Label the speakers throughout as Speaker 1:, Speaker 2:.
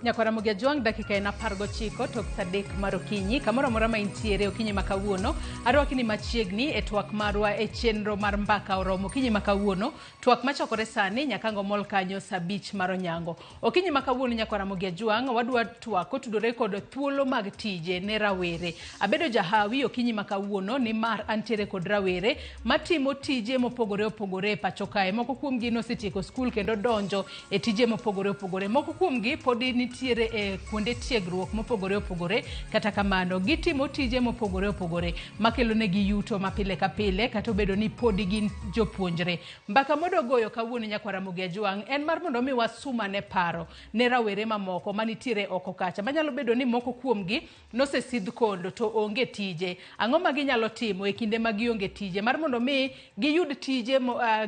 Speaker 1: Nyakwara Ramogi Ajwang', dakika en 19 tok sa 3 mar okinyi. Kamoro amora ma intiere okinyi ma kawuono, arwaki ni machiegni e twak marwa e chenro mar Mbaka Oromo okinyi ma kawuono. Twak machakore sani nyaka ang' omol kanyo sa 5 mar onyango. Okinyi ma kawuono Nyakwara Ramogi Ajwang', wadwa twak kotudore kod thuolo mag tije ne rawere. Abedo jahawi okinyi ma kawuono nimar antiere kod rawere matimo tije mopogore opogore e pacho kae. Moko kuomgi nosetieko skul kendo donjo e tije mopogore opogore. Moko kuomgi podi nitiere e kuonde tiegruok mopogore opogore. Kata kamano, gitimo tije mopogore opogore makelonegi yuto ma pile ka pile kata obedo ni podi gin jopuonjre. Mbaka modwa goyo kawuono Nyakwar Ramogi Ajwang' en mar mondo mi wasumane paro ne rawere mamoko manitiere oko kacha manyalo bedo ni moko kuomgi nosesidh kondo to onge tije. Ang'o ma ginyalo timo e kinde ma gionge tije mar mondo mi giyud tije,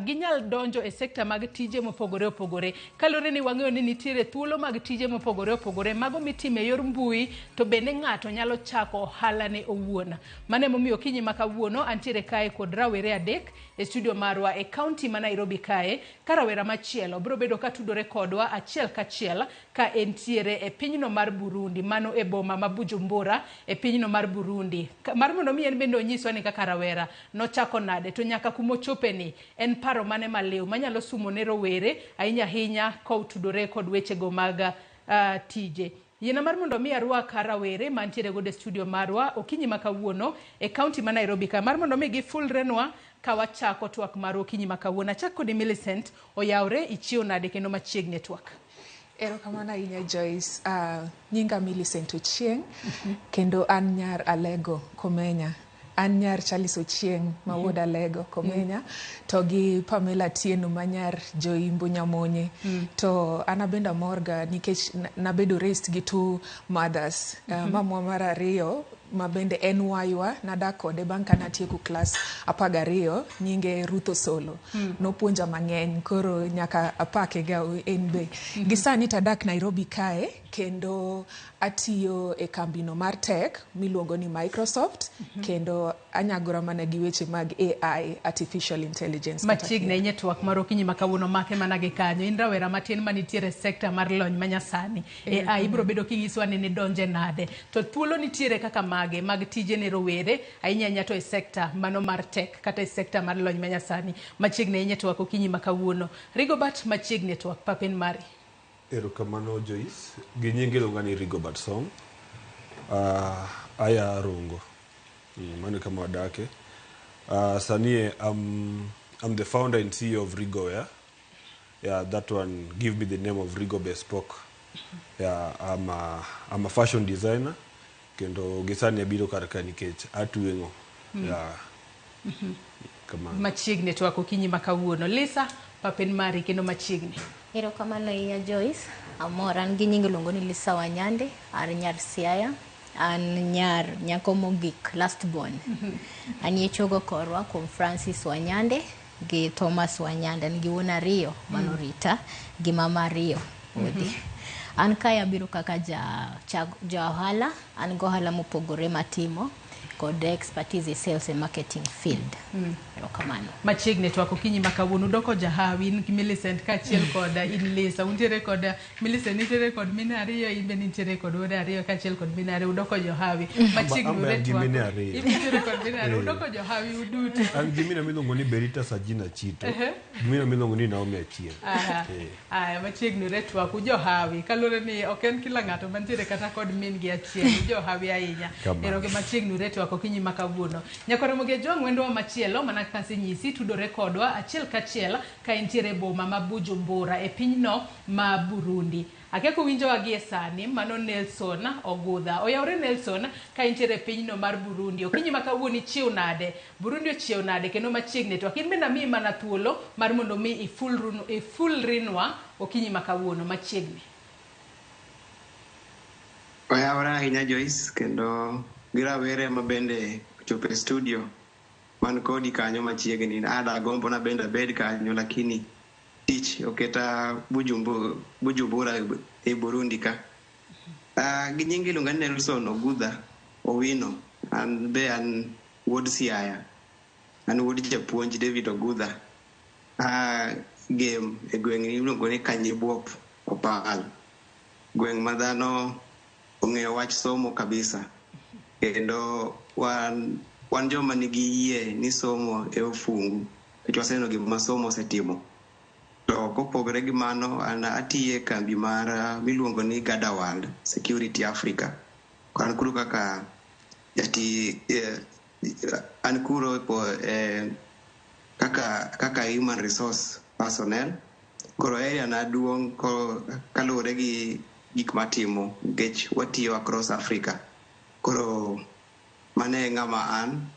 Speaker 1: ginyal donjo e sekta mag tije mopogore opogore. Kaluwore ni wang'eyo ni nitiere thuolo mag tije mopogore opogore, mago mitimo e yor mbui to bende ng'ato nyalo chako ohala ne owuon. Mano emomiyo okinyi ma kawuono antiere kae kod rawere adek e studio marwa e kaunti ma Nairobi kae, ka rawera machielo biro bedo ka tudore kodwa achiel kachiel ka entiere e pinyno mar Burundi, mano e boma ma Bujumbura e pinyno mar Burundi. Mar mondo mi en bende onyiswa ni kaka rawera nochako nade to nyaka kuma ochope ni en paro mane maliw manyalo sumo ne rowere ahinya ahinya kotudore kod wechego mag tije. Yiena mar mondo mi arwak rawere mantiere godo e studio marwa okinyi ma kawuono e kaunti ma Nairobi ka mar mondo mi gifulrenwa ka wachako twak marwa okinyi ma kawuono. Achak kodi Millicent, oyawre ichiew nade kendo machiegni e twak.
Speaker 2: Erokamano ahinya Joyce. Nyinga Millicent Ochieng' kendo an nyar Alego Komenya. An nyar Charles Ochieng' ma wuod Alego Komenya to gi Pamela Atieno ma nyar Joimbo Nyamonye. To an abende amorga nikech nabedo raised gi two mothers. Mamwa mar ariyo ma bende en waywa nadak kode bang' ka natieko klas 12 nyinge Ruth Osolo. Nopuonja mang'eny koro nyaka apake ga en be. Gi sani tadak Nairobi kae kendo atiyo e kambino mar tech miluongo ni Microsoft kendo anyagora mana gi weche mag AI, artificial intelligence.
Speaker 1: Machiegni ahinya twak mar okinyi ma kawuono make mana gi kanyo. In rawera matin manitiere e sekta mar lony manyasani. AI ibiro bedo kinyisowa ni nidonje nade. To thuolo nitiere kaka mage mag tije ne rowere ahinya ahinya to e sekta mano mar tech kata e sekta mar lony manyasani. Machiegni ahinya twak okinyi ma kawuono. Rigobert machiegni e twak papen mari.
Speaker 3: Erokamano Joyce. Gi nying iluonga ni Rigobert Song. Aya Rongo. Mano e kama wadake. Sani I'm the founder and CEO of Rigoware. Yeah, that one give me the name of Rigo Bespoke. Yeah, I'm a fashion designer. Kendo gisani abiro kar ka nikech atweng'o. Yeah. Kamano.
Speaker 1: Machiegni twak okinyi ma kawuono. Lisa, papen mari kendo machiegni.
Speaker 4: Erokamano ahinya Joyce. Amor an gi nying iluongo ni Lisa Wanyande, an nyar Siaya, an nyar nyako mogik last born. An chogo korwa kuom Francis Wanyande gi Thomas Wanyande, an gi wuon ariyo manorita gi mama ariyo odi. An kae abiro kaka ja ohala, an go ohala mopogore matimo kod expertise e sales and marketing field. Erokamano.
Speaker 1: Machiegni twak okinyi ma kawuono udoko jahawi in gi Millicent kaachiel kod in Lisa. Untiere kod Millicent nitiere kod mine ariyo, in be nitiere kod wuode ariyo kaachiel kod mine ariyo. Udoko johawi. Machiegni
Speaker 3: Ambe an gi
Speaker 1: ure
Speaker 3: mine
Speaker 1: twak.
Speaker 3: ariyo.
Speaker 1: In nitiere kod mine ariyo. Udoko johawi uduto.
Speaker 3: An gi mina miluongo ni Berita Sajina Chito. Gi mina miluongo ni Naomi Achieng'.
Speaker 1: Aya, machiegni ure twak ujohawi kaluwore ni ok en kila ng'ato mantiere kata kod min gi achiel ujohawi ahinya.
Speaker 3: Kamano.
Speaker 1: Ero machiegni ure twak okinyi ma kawuono. Nyakwar Ramogi Ajwang' wendowa machielo mana kaka asenyisi tudore kodwa achiel kachiel ka entiere e boma ma Bujumbura e pinyno ma Burundi. Akia kuwinjowa gie sani, mano Nelson Ogudha. Oyawre Nelson ka intiere e pinyno mar Burundi. Okinyi ma kawuono ichiew nade? Burundi ochiew nade kendo machiegni twak. In bende amiyi mana thuolo mar mondo mi ifulrinwa okinyi ma kawuono machiegni.
Speaker 5: Oyawore ahinya Joyce, kendo gi rawere ma bende ochopo e studio man kodi kanyo machiegni. Ada gombo na bende abed kanyo lakini tich oketa Bujumbura e Burundi ka. Gi nying iluonga ni Nelson Ogudha Owino. An be an wuod Siaya. An wuod japuonj David Ogudha. Gem e gweng' iluongo ni Kanyibuop Opal. Gweng' ma dhano ong'eyo wach somo kabisa. Kendo wan joma nigi yie ni somo e ofungu. Nikech waseneno gima somo osetimo. To kopogore gi mano, an atiyo e kambi mar miluongo ni Gada World Security Africa. An kuro kaka jati an kuro kaka human resource personnel. Koro area na duong' kaluwore gi gik matimo nikech watiyo across Africa. Koro mano e ng'ama an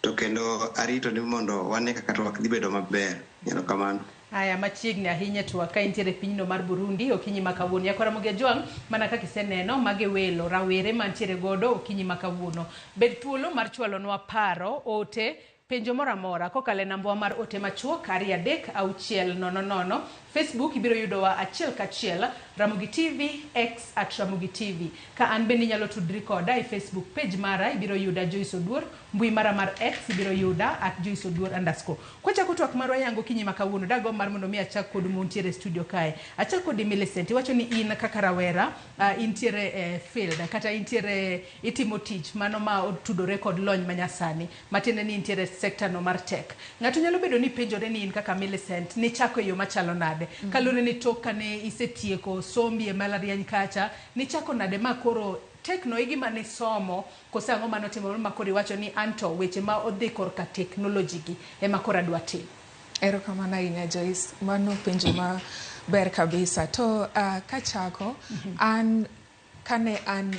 Speaker 5: to kendo arito ni mondo wane kaka twak dhi bedo maber. Erokamano.
Speaker 1: Aya, machiegni ahinya twak ka intiere e pinyno mar Burundi okinyi ma kawuono. Yakwara Ramogi Ajwang', mana kaka iseneno, mage welo rawere mantiere godo okinyi ma kawuono. Bed thuolo mar chwalonwa paro, ote, penjo moro amora kokalo e nambwa mar ote machuok 23600. Facebook ibiro yudowa achiel kachiel Ramogi TV, X at Ramogi TV. Ka an bende inyalo tudri koda e Facebook page mara ibiro yuda Joyce Oduor, mbui mara mar X ibiro yuda at Joyce Oduor underscore. Kwachako twak marwa yango okinyi ma kawuono, dagomb mar mondo mi achak kodu muntiere e studio kae. Achak kodi Millicent, iwacho ni in kaka rawera intiere e field kata intiere itimo tich mano ma otudore kod lony manyasani, matiende ni intiere e sector no mar tech. Ng'ato nyalo bedo ni penjore ni in kaka Millicent nichako e yo machalo nade? Kaluwore ni tok kane isetieko sombi e mbalariany kacha, nichako nade ma koro tech no e gima nisomo kose ang'o manotimore ma koro iwacho ni anto weche ma odhi korka technology gi ema koro adwa timo?
Speaker 2: Erokamano ahinya Joyce, mano penjo maber kabisa. To kachako, an kane an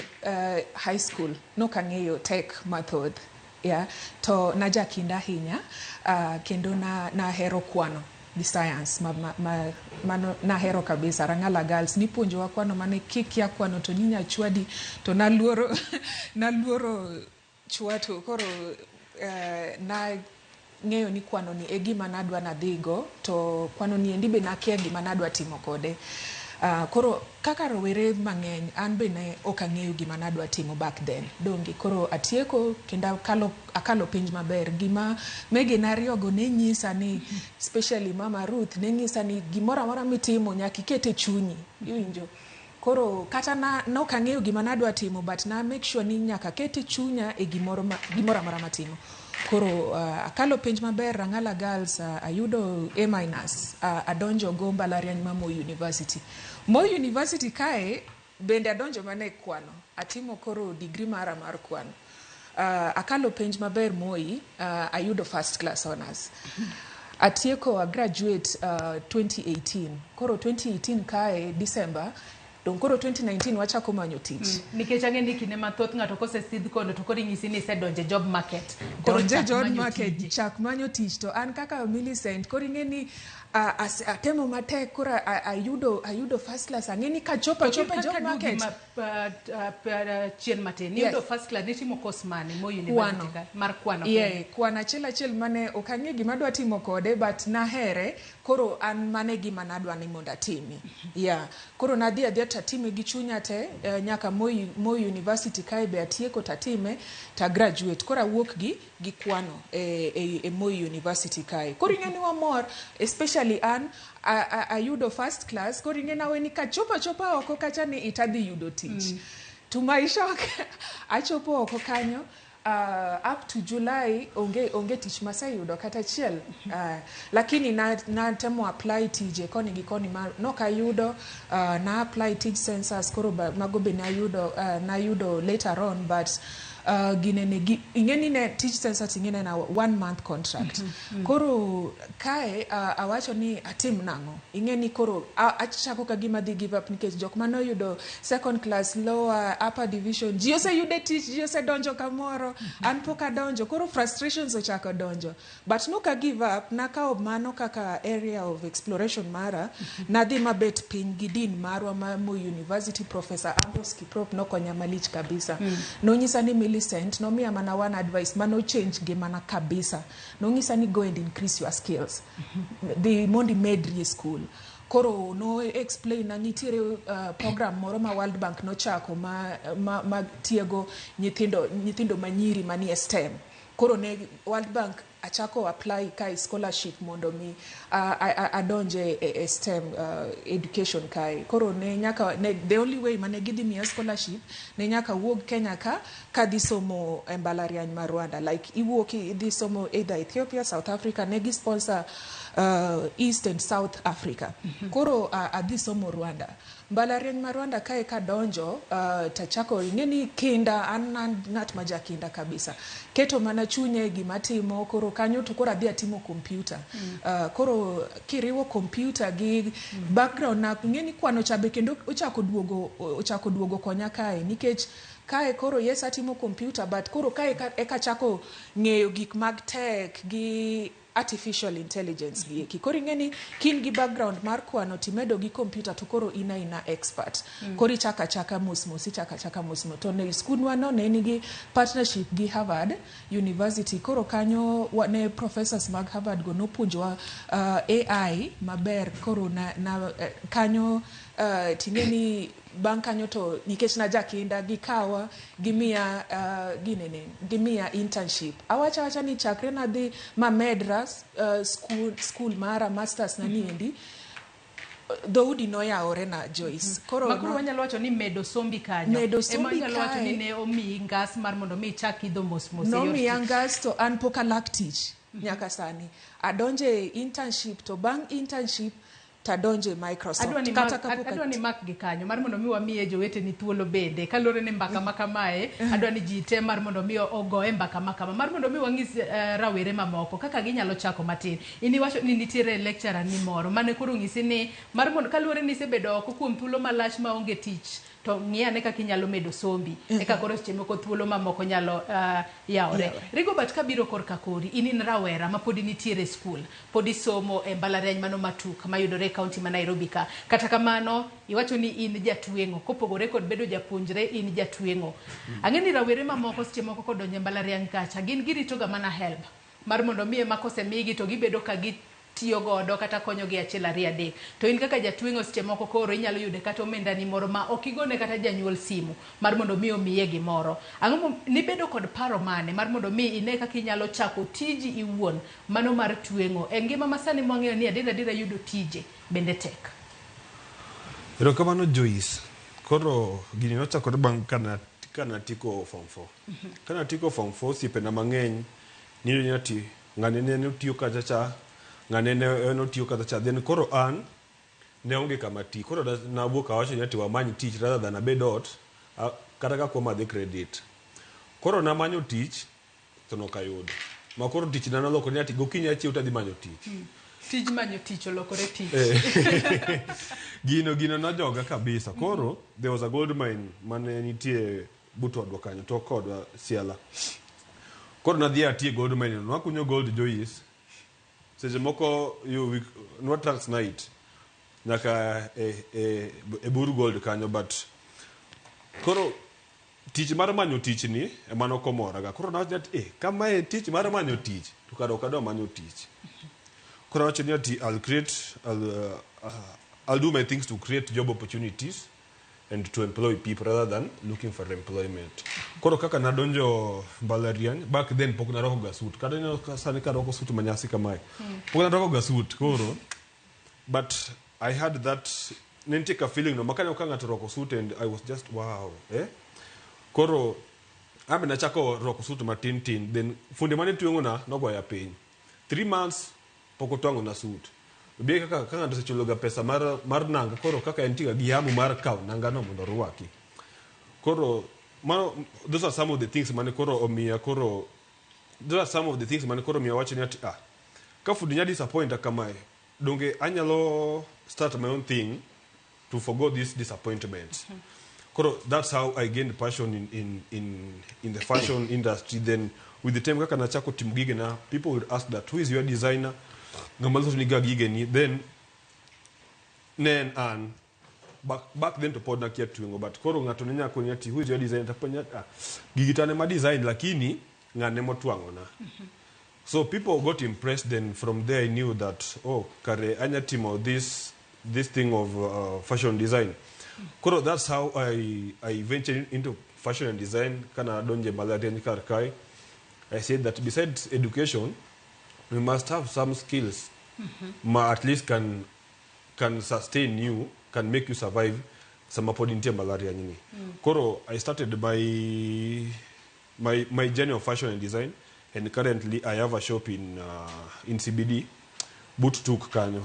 Speaker 2: high school nok ang'eyo tech mathoth. Yeah? To najakinda ahinya kendo nahero kwano gi science mano nahero kabisa. Rang'ala Girls nipuonjowa kwano mane kikia kwano to ninya chwadi to naluoro naluoro chwato koro na ng'eyo ni kwano ni e gima nadwa nadhigo to kwano ni endi be nakia gima nadwa timo kode. Koro kaka rowere mang'eny an be ne ok ang'eyo gima nadwa timo back then donge koro atieko kendo akalo penj maber gima megena ariyogo ne nyisa ni especially mama Ruth ne nyisa ni gimoro amora mitimo nyaka iket e chunyi iwinjo koro kata na nok ang'eyo gima nadwa timo but na make sure ni nyaka aket e chunya e gimoro amora matimo koro akalo penj maber Rang'ala Girls ayudo A minus adonjo go mbalariany ma Moi University. Moi University kae bende adonjo mana e kwano atimo koro degree mara mar kwano akalo penj maber Moi ayudo first class honors atieko a graduate 2018 koro 2018 kae December dong koro 2019 wachako manyo tich.
Speaker 1: Nikech ang'e ni kinde mathoth ng'ato kosesidh kono to koro inyisi ni isedonjo e job market. Koro
Speaker 2: donje
Speaker 1: chak
Speaker 2: job
Speaker 1: manyo
Speaker 2: market
Speaker 1: tije.
Speaker 2: Chak manyo tich to an kaka Millicent koro ing'e ni atemo matek koro ayudo first class ang'e ni kachopo achopa e job market.
Speaker 1: Chien matin niyudo first class nitimo course mane Moi University ka mar kwano?
Speaker 2: Yeah, kwano achiel achiel mane ok ang'e gima adwa timo kode but nahere koro an mane gima nadwa ni mondo atimi. Yeah, koro nadhi adhiya tatime gi chunya te nyaka Moi University kae be atieko tatime ta graduate koro awuok gi kwano e Moi University kae. Koro ing'e ni wamor especially an ayudo first class koro ing'e nawe ni kachopo achopa oko kacha ni itadhi yudo tich. To my shock achopo oko kanyo up to July onge tich maseyudo kata achiel. Lakini natemo apply tije koni gi koni ma nok ayudo na apply tij census koro mago be nayudo later on but ginene gi ing'e ni ne tij census ing'e ne na 1 month contract. Koro kae awacho ni atim nang'o ing'e ni koro achako ka gima dhi give up nikech jok manoyudo second class lower upper division ji oseyudo tich ji osedonjo kamoro an pok adonjo koro frustrations ochako donjo but nok a give up nakawo mano kaka area of exploration mara nadhi mabet piny gi dean marwa ma Moi University Professor Ambrose Kiprop nokonya malich kabisa. Nonyisa ni Millicent nomiya mana one advice mano change ngimana kabisa nonyisa ni go and increase your skills dhi mondo imedri e school koro no explain na nitiere program moro ma World Bank nochako ma tiego nyithindo manyiri manie STEM koro ne World Bank achako apply kae scholarship mondo mi adonje e STEM education kae. Koro ne nyaka ne, the only way mane gidhi miya scholarship ne nyaka wuog Kenya ka kadhi somo e mbalariany ma Rwanda. Like iwuok idhi somo either Ethiopia, South Africa, ne gi sponsor East and South Africa. Koro adhi somo Rwanda. Mbalariany ma Rwanda kae kadonjo, tachako ing'e ni kinda an ng'at ma jakinda kabisa. Keto mana chunya e gima timo. Koro kanyo to koro adhi atimo computer. Koro kiriwo computer gi background na, ing'e ni kwano cha be kendo ochako duogo konya kae, nikech kae koro yes, atimo computer, but koro kae eka chako ng'eyo gik mag tech gi artificial intelligence gi eki. Koro ing'e ni kin gi background mar kwano timedo gi computer, to koro in aina expert. Koro ichako achaka mos mos, ichako achaka mos mos. To ne skundwa no ne nigi partnership gi Harvard University. Koro kanyo ne professors mag Harvard go nopuonjowa AI maber. Koro na kanyo ting'e ni bang' kanyo to nikech najakinda, gikawa, gimiya ginene, gimiya internship. Awacho awacha ni chakre nadhi mamedra school mara masters na niendi, dhoudi noyawore na, Joyce.
Speaker 1: Koro makoro wanyalo wacho ni medo sombi kanyo
Speaker 2: medo sombi.
Speaker 1: Ema wanyalo wacho ni ne omiyi ngas mar mondo mi ichak idho mos mos.
Speaker 2: Nomiya ngas, to an pok alak tich nyaka sani. Adonje internship, to bang' internship tadonje Microsoft.
Speaker 1: Kata kapok adwa ni mak gi kanyo mar mondo mi wamiye joweteni thuolo bende kaluwore ni mbaka ma kamae, adwa ni ji te mar mondo mi ogoye mbaka ma kama mar mondo mi wang'is rawere mamoko kaka ginyalo chako matin. In iwacho ni nitiere lecturer ni moro mane koro ng'isi ni mar mondo kaluwore ni isebedo oko kuom thuolo malach maonge tich, to ng'i ane kaka inyalo medo sombi eka koro seche moko thuolo mamoko nyalo yawore. Rigobert, kabiro korka kori, in rawera ma pod nitiere e skul, pod isomo e mbalariany mano Matuk mayudore e kaunti ma Nairobi ka. Kata kamano iwacho ni in jatweng'o, kopogore kod bedo japuonjre in jatweng'o. Ang'e ni rawere mamoko seche moko kodonjo e mbalariany kacha gin girito ga mana HELB mar mondo mi ema kosemigi to gibedo ka gitiyo godo kata konyogi achiel ariyo adek. To in kaka jatweng'o, seche moko koro inyalo yude kata omendani moro ma ok igone kata janyuol simu mar mondo mi omiye gimoro. Ang'o nibedo kod paro mane mar mondo mi ine kaka inyalo chako tiji iwuon mano mar tweng'o e ngima masani mwang'eyo ni adier adiera yudo tije bende tek?
Speaker 3: Erokamano, Joyce. Koro gini nochakore bang' kana tieko form 4. Kana tieko form 4, osiepena mang'eny niyudo ni ati ng'ane ne otiyo kacha cha, ng'ane ne en otiyo kacha cha. Then koro an ne onge kama ti. Koro nawuok awacho ni ati wamany tich rather than abed ot kata ka kuom adhi credit. Koro namanyo tich to nokayudo. Ma koro tich na nolokore ni ati gokinyi achiew tadhi manyo tich.
Speaker 1: Tij manyo tich olokore tich.
Speaker 3: Gino nojoga kabisa. Koro there was a gold mine mane nitie but odwa kanyo, tok kodwa Siala. Koro nadhi atiye gold mine no, nwakunyo gold, Joyce. Seche moko yo nwa night nyaka e bur gold kanyo. But koro tich mar manyo tich ni ema nokomoraga. Koro nawacho ni kamae tich mar manyo tich to kara ok adwa manyo tich. Koro awacho ni ati I'll do my things to create job opportunities and to employ people rather than looking for employment. Koro kaka nadonjo mbalariany, back then pok narwako ga suit. Kata ineno ka sani karwako suit manyasi kamae, pok narwako ga suit. Koro but I had that, ne nitie ka feeling no makaneno ka ng'ato orwako suit and I was just wow, eh? Koro ambe nachako rwako suit matin tin. Then funde mane tweng'ona nogoya piny 3 months, pok otwang'ona suit. Be kaka ka ng'ato osechulo ga pesa mar nanga, koro kaka entie ga gi hamu mar kawo nanga no mondo orwaki. Koro mano, those are some of the things mane koro omiya, koro those are some of the things mane koro omiya wacho ni ati ka fundi nya disappointa kamae, donge anyalo start my own thing to forgo these disappointments. Koro that's how I gained passion in the fashion industry. Then with the time kaka nachako timo gigena, people would ask that, "Who is your designer? Ng'ama loso niga gigeni?" Then ne en an back then to pod nakia tweng'o, but koro ng'ato ne nyalo koni ati, "Who is your designer?" Tapenja, "Ah, gigi to an ema design, lakini ng'ane motwang'ona." So people got impressed. Then from there I knew that, oh, kare anya timo this thing of fashion design. Koro that's how I ventured into fashion and design. Kana donje mbalariany kar kae, I said that besides education You must have some skills ma at least can sustain you, can make you survive sama pod intie mbalariany ni. Koro I started my journey of fashion and design, and currently I have a shop in CBD, but tuk kanyo,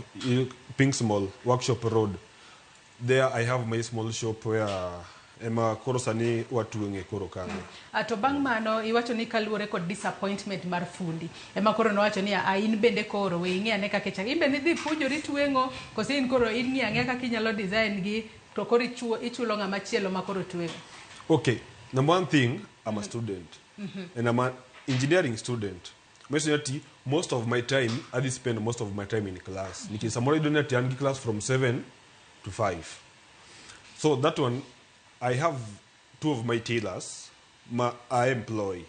Speaker 3: Pink Mall, Workshop Road. There I have my small shop where ema koro sani watweng'e koro kanyo.
Speaker 1: Ah, to bang' mano iwacho ni kaluwore kod disappointment mar fundi ema koro nowacho ni a in bende koro we ing'e ane kaka ichako in bende idhi puonjori tweng'o koso in koro in ng'i ang'eya kaka inyalo design gi to koro ichulo ng'ama chielo ma koro tweng'o.
Speaker 3: Okay, number one thing, I'm a student. And I'm an engineering student. Manyiso ni most of my time, adhi spend most of my time in class. Nikech samoro iyudo ni ati an gi class from 7 to 5. So that one, I have two of my tailors ma I employ.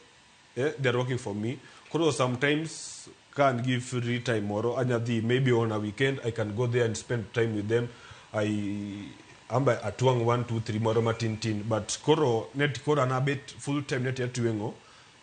Speaker 3: They're working for me. Koro sometimes can give free time moro anyadhi maybe on a weekend I can go there and spend time with them. I amba atwang 1 2 3 moro matin tin, but koro net koro an abet full time net atweng'o,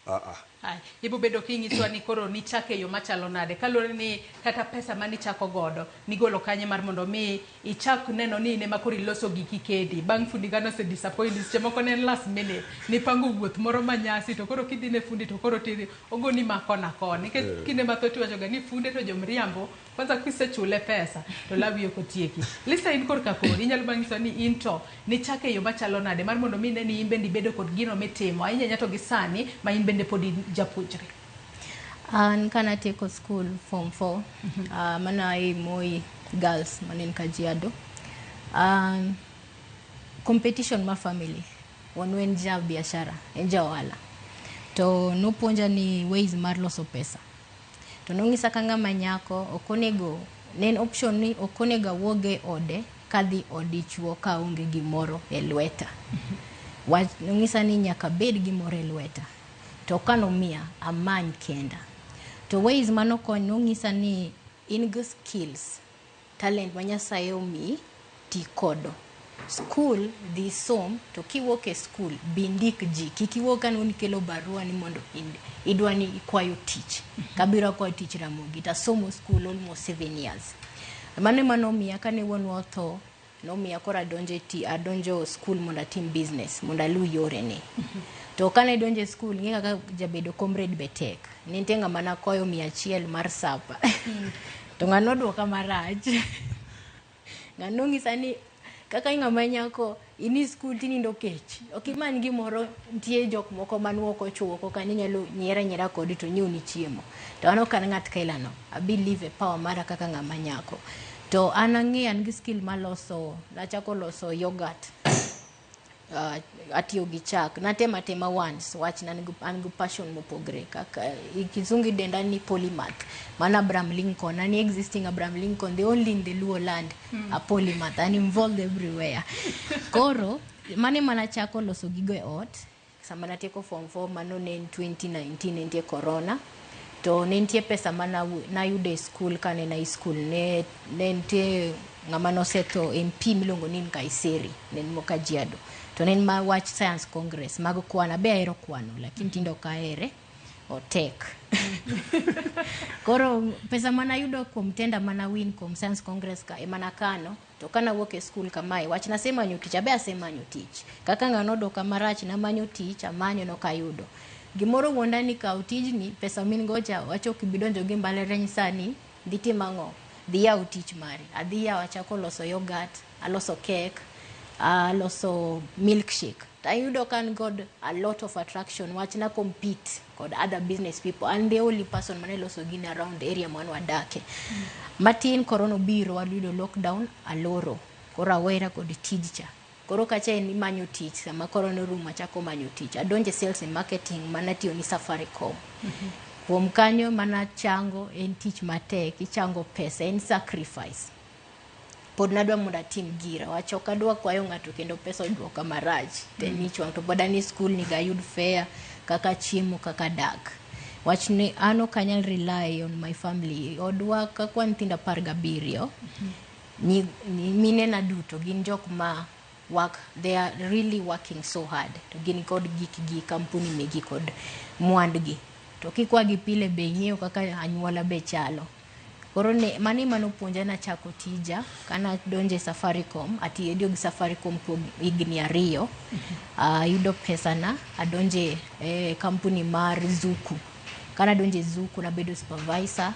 Speaker 3: ah ah.
Speaker 1: Ai, ibo bedo king'iswa ni koro nichake e yo machalo nade kaluwore ni kata pesa manichako godo nigolo kanye mar mondo mi ichak neno ni in ema koro iloso giki kendi bang' fundi ka nose disappoint seche moko ne en last minute nipango wuoth moro manyasi to koro kidhi ne fundi to koro tiri ogoni ma kona koni nikech kinde mathoth iwacho ga ni funde to jomriambo kwanza kisechule pesa to lawi ok otieki. Lisa, in korka kori inyalo manyiso ni in to nichake e yo machalo nade mar mondo mi ine ni in bende ibedo kod gino mitimo ahinya ahinya to gi sani ma in bende pod in japuonjre.
Speaker 4: An kanatieko school form 4, mana e Moi Girls manen Kajiado. Competition ma family wuonwa en ja biashara, en ja ohala. To nopuonja ni ways mar loso pesa. To nong'isa ka ng'ama nyako ok onego ne en option ni ok onego awuog e ode kadhi od dichuo kaonge gimoro e lweta. Wach nong'isa ni nyaka abed gimoro e lweta. To kanomiya amany kenda. To ways manokony nong'isa ni in gi skills, talent ma Nyasaye omiyi ti kodo. Skul dhi som to kiwuok e skul bi ndik ji kik iwuog ka nikelo barua ni mondo idwa ni ikwayo tich. Kabiro akwayo tich Ramogi tasomo skul almost 7 years. Mano ema nomiya kane wuonwa otho nomiya koro adonjo e adonjo skul mondo atim business mondo aluw yorene. To kane donjo e skul ing'e kaka jabedo comrade be tek. Ne nitie ng'ama nakoyo 100 mar supper. To ng'ano noduoka marach. Ng'ano nong'isa ni kaka ing'ama nyako in e skul tinindo kech. Ok imany gimoro nitie jok moko man oko chuo kanyo nyalo nyiera nyiera kodi to nyiewni chiemo. To an ok an ng'at kaila no. A believe e power mara kaka ng'ama nyako. To an ang'eyo an gi skill mar loso nachako loso yoghurt. Atiyo gi chak natemo atema once wach an gi passion mopogre kaka kizungu idenda ni polymath mano Abraham Lincoln an existing Abraham Lincoln, the only in the Luo land, a polymath an involved everywhere. Koro mano ema nachako loso gigo e ot sama natieko form 4. Mano ne en 2019, ne nitie corona to ne nitie pesa mana nayudo e skul kane en high school. Ne nitie ng'ama nosetho, MP miluongo ni Nkaiseri, ne en Kajiado to ne en ma wach science congress mag kwano. Abe ahero kwano lakini tinde ok ahere, otek. Koro pesa manayudo kuom tender mana win kuom science congress ka ema nakano. To kanawuok e skul kamae wach nasemanyo tich abe asemanyo tich kaka ng'ano oduoka marach. Namanyo tich amanyo nokayudo gimoro wuonda ni kaw tijni pesa min go cha wacho ok ibi donjo gi mbalariany sani dhi timo ang'o dhi yaw tich mari. Adhi yawo achako loso yoghurt, aloso cake, aloso milkshake tayudo ka an kod a lot of attraction wach na compete kod other business people. An the only person mane loso gini around area mane wadake. Matin corona obiro wayudo lockdown aloro koro awera kod tij cha. Koro kacha en imanyo tich sama corona orumo achako manyo tich adonje sales and marketing manatiyo ni Safaricom. Kuom kanyo mana chango en tich matek ichango pesa en sacrifice. Pod nadwa mondo atim gira wach ok adwa kwayo ng'ato kendo pesa oduoka marach te ich wang' to pod an e skul nyaka ayud fare kaka chiemo kaka dak wach ni an ok anyal rely on my family. Odwa kaka wan nyithindo 17 mine na duto gin jok ma work, they are really working so hard to gin kod gikgi kampuni megi kod mwandgi. To kikwagi pile be ing'eyo kaka anyuola be chalo. Koro ne, mano ema nopuonja nachako tija kana donjo e Safaricom, atiyo gi Safaricom kuom higni 2. Ayudo pesana, adonje e kampuni mar Zuku. Kana donjo e Zuku nabedo supervisor,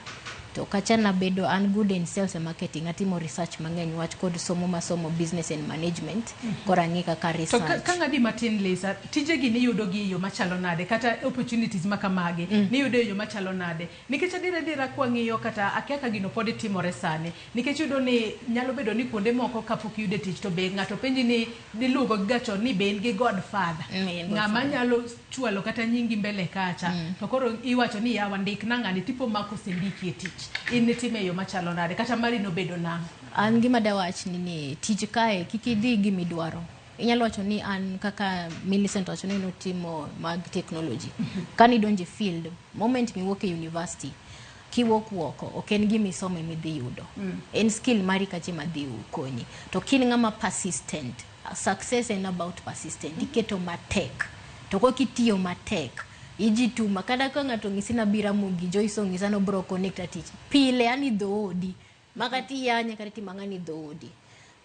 Speaker 4: to kacha nabedo an good in sales and marketing, atimo research mang'eny wach kod somo masomo business and management, koro ang'e kaka
Speaker 1: To
Speaker 4: research.
Speaker 1: ka ng'adi matin Lisa, tijegi niyudo gi e yo machalo nade kata opportunities ma kamagi niyudo e yo machalo nade? Nikech adiera adiera kwang'iyo kata akia ka gino pod timore sani, nikech iyudo ni nyalo bedo ni kuonde moko kapok iyudo tich to be ng'ato penji ni diluwo ga chon ni be in gi godfather
Speaker 4: In
Speaker 1: ng'ama
Speaker 4: godfather.
Speaker 1: Nyalo chwalo kata nyingi mbele kacha to koro iwacho ni yawa ndik na ng'ani tipo ma kosendiki e tich in nitime e yo machalo nade kata mari nobedo nang'o?
Speaker 4: An gima dawach ni tich kae kik idhi gimidwaro. Inyalo wacho ni an kaka Millicent wacho ni notimo mag technology. Kanidonjo e field, moment miwuok e university, kiwuok oko, ok en gima isomo emidhi yudo. En skill mari kacha ema dhi konyi. To kin ng'ama persistent, success en about persistent. Iketo matek. To kok itiyo matek, ijituma. Kata ka ng'ato ong'isi nabiro Ramogi, Joyce ong'isa nobro connect tich. Pile ani dhoodi. Makata iyanye kata itimo ang'o ni dhoodi.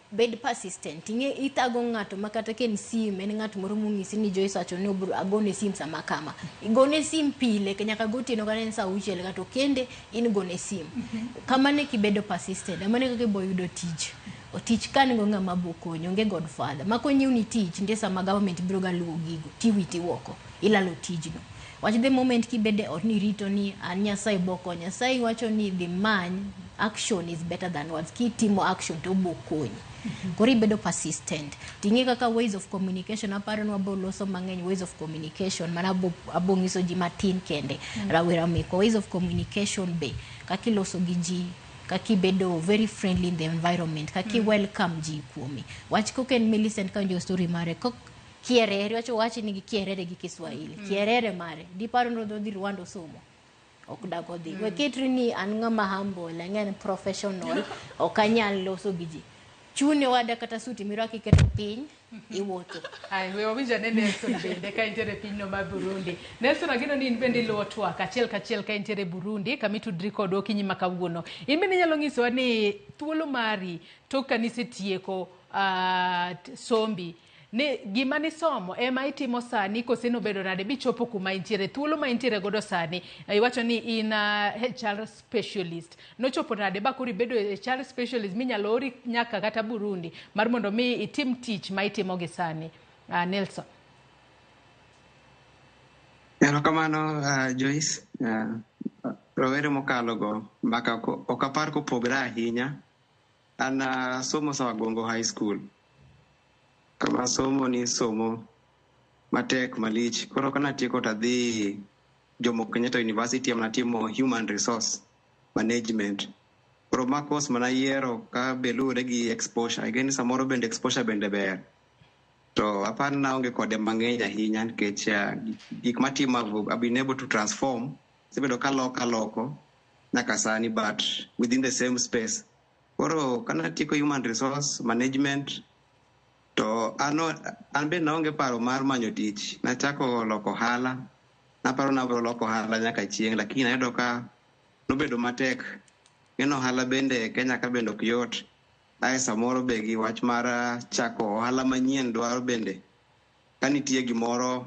Speaker 4: Bed persistent. Ing'e ithago ng'ato makata ka en sim, en ng'at moro mong'isi ni Joyce wacho ni obro agone sim sama kama. Igone sim pile nyaka gotieno kata en saa 6 kata okende in gone sim. Kamano e kibedo persistent. Kamano e kaka ibo yudo tich. Tich ka nigo ng'ama bo konyi, onge godfather. Ma konyiewni tich, nitie sama government biro ga luwo gigo, tiwiti oko, ilalo tijno. Wach the moment kibedo e ot ni rito ni an Nyasaye bo konya. Nyasaye wacho ni dhi many, action is better than words. Kitimo action to obo konyi. Koro ibedo persistent. Ting'e kaka ways of communication, aparo ni wabo loso mang'eny ways of communication, mana abo ng'iso ji matin kende. Rawera mekwa, ways of communication be, kaka iloso gi ji, kaka ibedo very friendly in the environment, kaka i welcome ji kuomi. Wach kok en Millicent ka winjo story mare, kok kierere, wacho wach ni gi kierere gi Kiswahili. Kierere mare, diparo ni odhi Rwanda osomo. Ok dak odhi. We ketri ni an ng'ama humble, ang'e an professional, ok anyal loso gi ji. Chune wada kata suti mirwako iketo piny, iwuotho.
Speaker 1: Ai, we wawinj ane Nelson bende ka intiere e pinyno mar Burundi. Nelson, ageno ni in bende iluwo twak achiel kachiel ka intiere Burundi kama itudri kodwa okinyi ma kawuono. In bende inyalo nyisowa ni thuolo mari tok ka nisetieko sombi ni gima nisomo ema itimo sani kose nobedo nade bichopo kuma intiere thuolo ma intiere godo sani? Iwacho ni in HR specialist, nochopo nade ba koro ibedo HR specialist minyalo ori nyaka kata Burundi mar mondo mi itim tich ma itimo gi sani, Nelson?
Speaker 5: Erokamano, Joyce. Rowere mokalo go mbaka ok apar kopogre ahinya. An asomo Sawagongo High School. Kama somo ni somo matek malich. Koro kanatieko to adhi Jomo Kenyatta University ema natimo Human Resource Management. Koro ma course manayiero ka be luwore gi exposure. Again samoro bende exposure bende ber. To apar ni naonge kode mang'eny ahinya nikech gik matimo I've been able to transform. Asebedo kaloko aloko nyaka sani but within the same space. Koro kanatieko Human Resource Management to an be naonge paro mar manyo tich. Nachako loko ohala. Naparo nabro loko ohala nyaka chieng' lakini nayudo ka nobedo matek. Ng'eno ohala bende Kenya ka bende ok yot. Ae samoro be gi wach mar chako ohala manyien dwaro bende ka nitie gimoro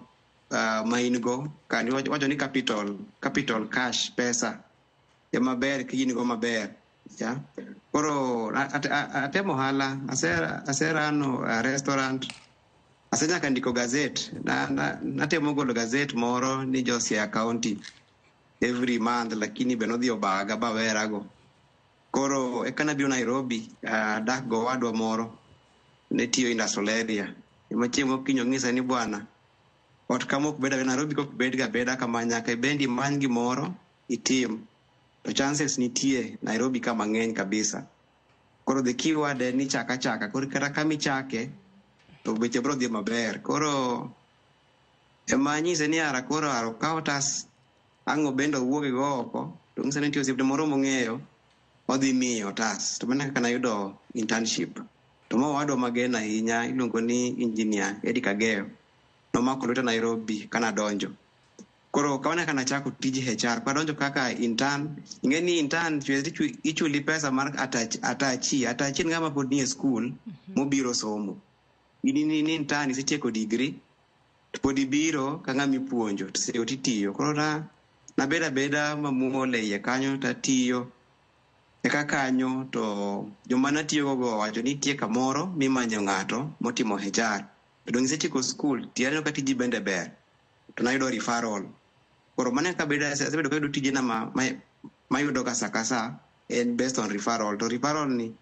Speaker 5: ma in go ka wacho ni capital cash pesa ema ber ka in go maber. Yeah. Koro atemo ohala, aserano restaurant, asenyaka ndiko gazet. Natemo golo gazet moro ni jo Siaya County every month lakini be nodhi obaga bawerago. Koro eka nabiro Nairobi, adak gowadwa moro ne tiyo industrial area. Ema chieng' mokinyi onyisa ni bwana, ot kama ok bed Nairobi kok bed ga abeda kama nyaka ibend imany gimoro itim. To chances nitie Nairobi ka mang'eny kabisa. Koro the keyword en ni chak achaka. Koro kata kama ichake to weche biro dhi maber. Koro ema anyise ni ara koro ara okaw otas ang' obende owuog go oko to onyisa ni nitie osiepne moro mong'eyo odhi miye otas. To mano e kaka nayudo internship. To ma owadwa mageno ahinya iluongo ni Engineer Eddie Kageo nomako lweta Nairobi kanadonjo. Koro kamano kaka nachako tij HR, kwadonjo kaka intern, ing'e ni intern ichuli pesa mar atachi. Atachi en ng'ama pod nie skul mobiro somo. In ni intern isetieko degree, to pod ibiro ka ng'ama ipuonjo, to seche titiyo. Koro na nabedo abeda mamuol e iye kanyo tatiyo. Eka kanyo to joma natiyogo go owacho ni nitie kamoro mimanyo ng'ato motimo HR. To dong' isetieko skul, ti aneno ka tiji bende ber. To nayudo referral. Koro mano kaka asebedo kayudo tijena mayudo ga sa ka sa en based on referral. To referral ni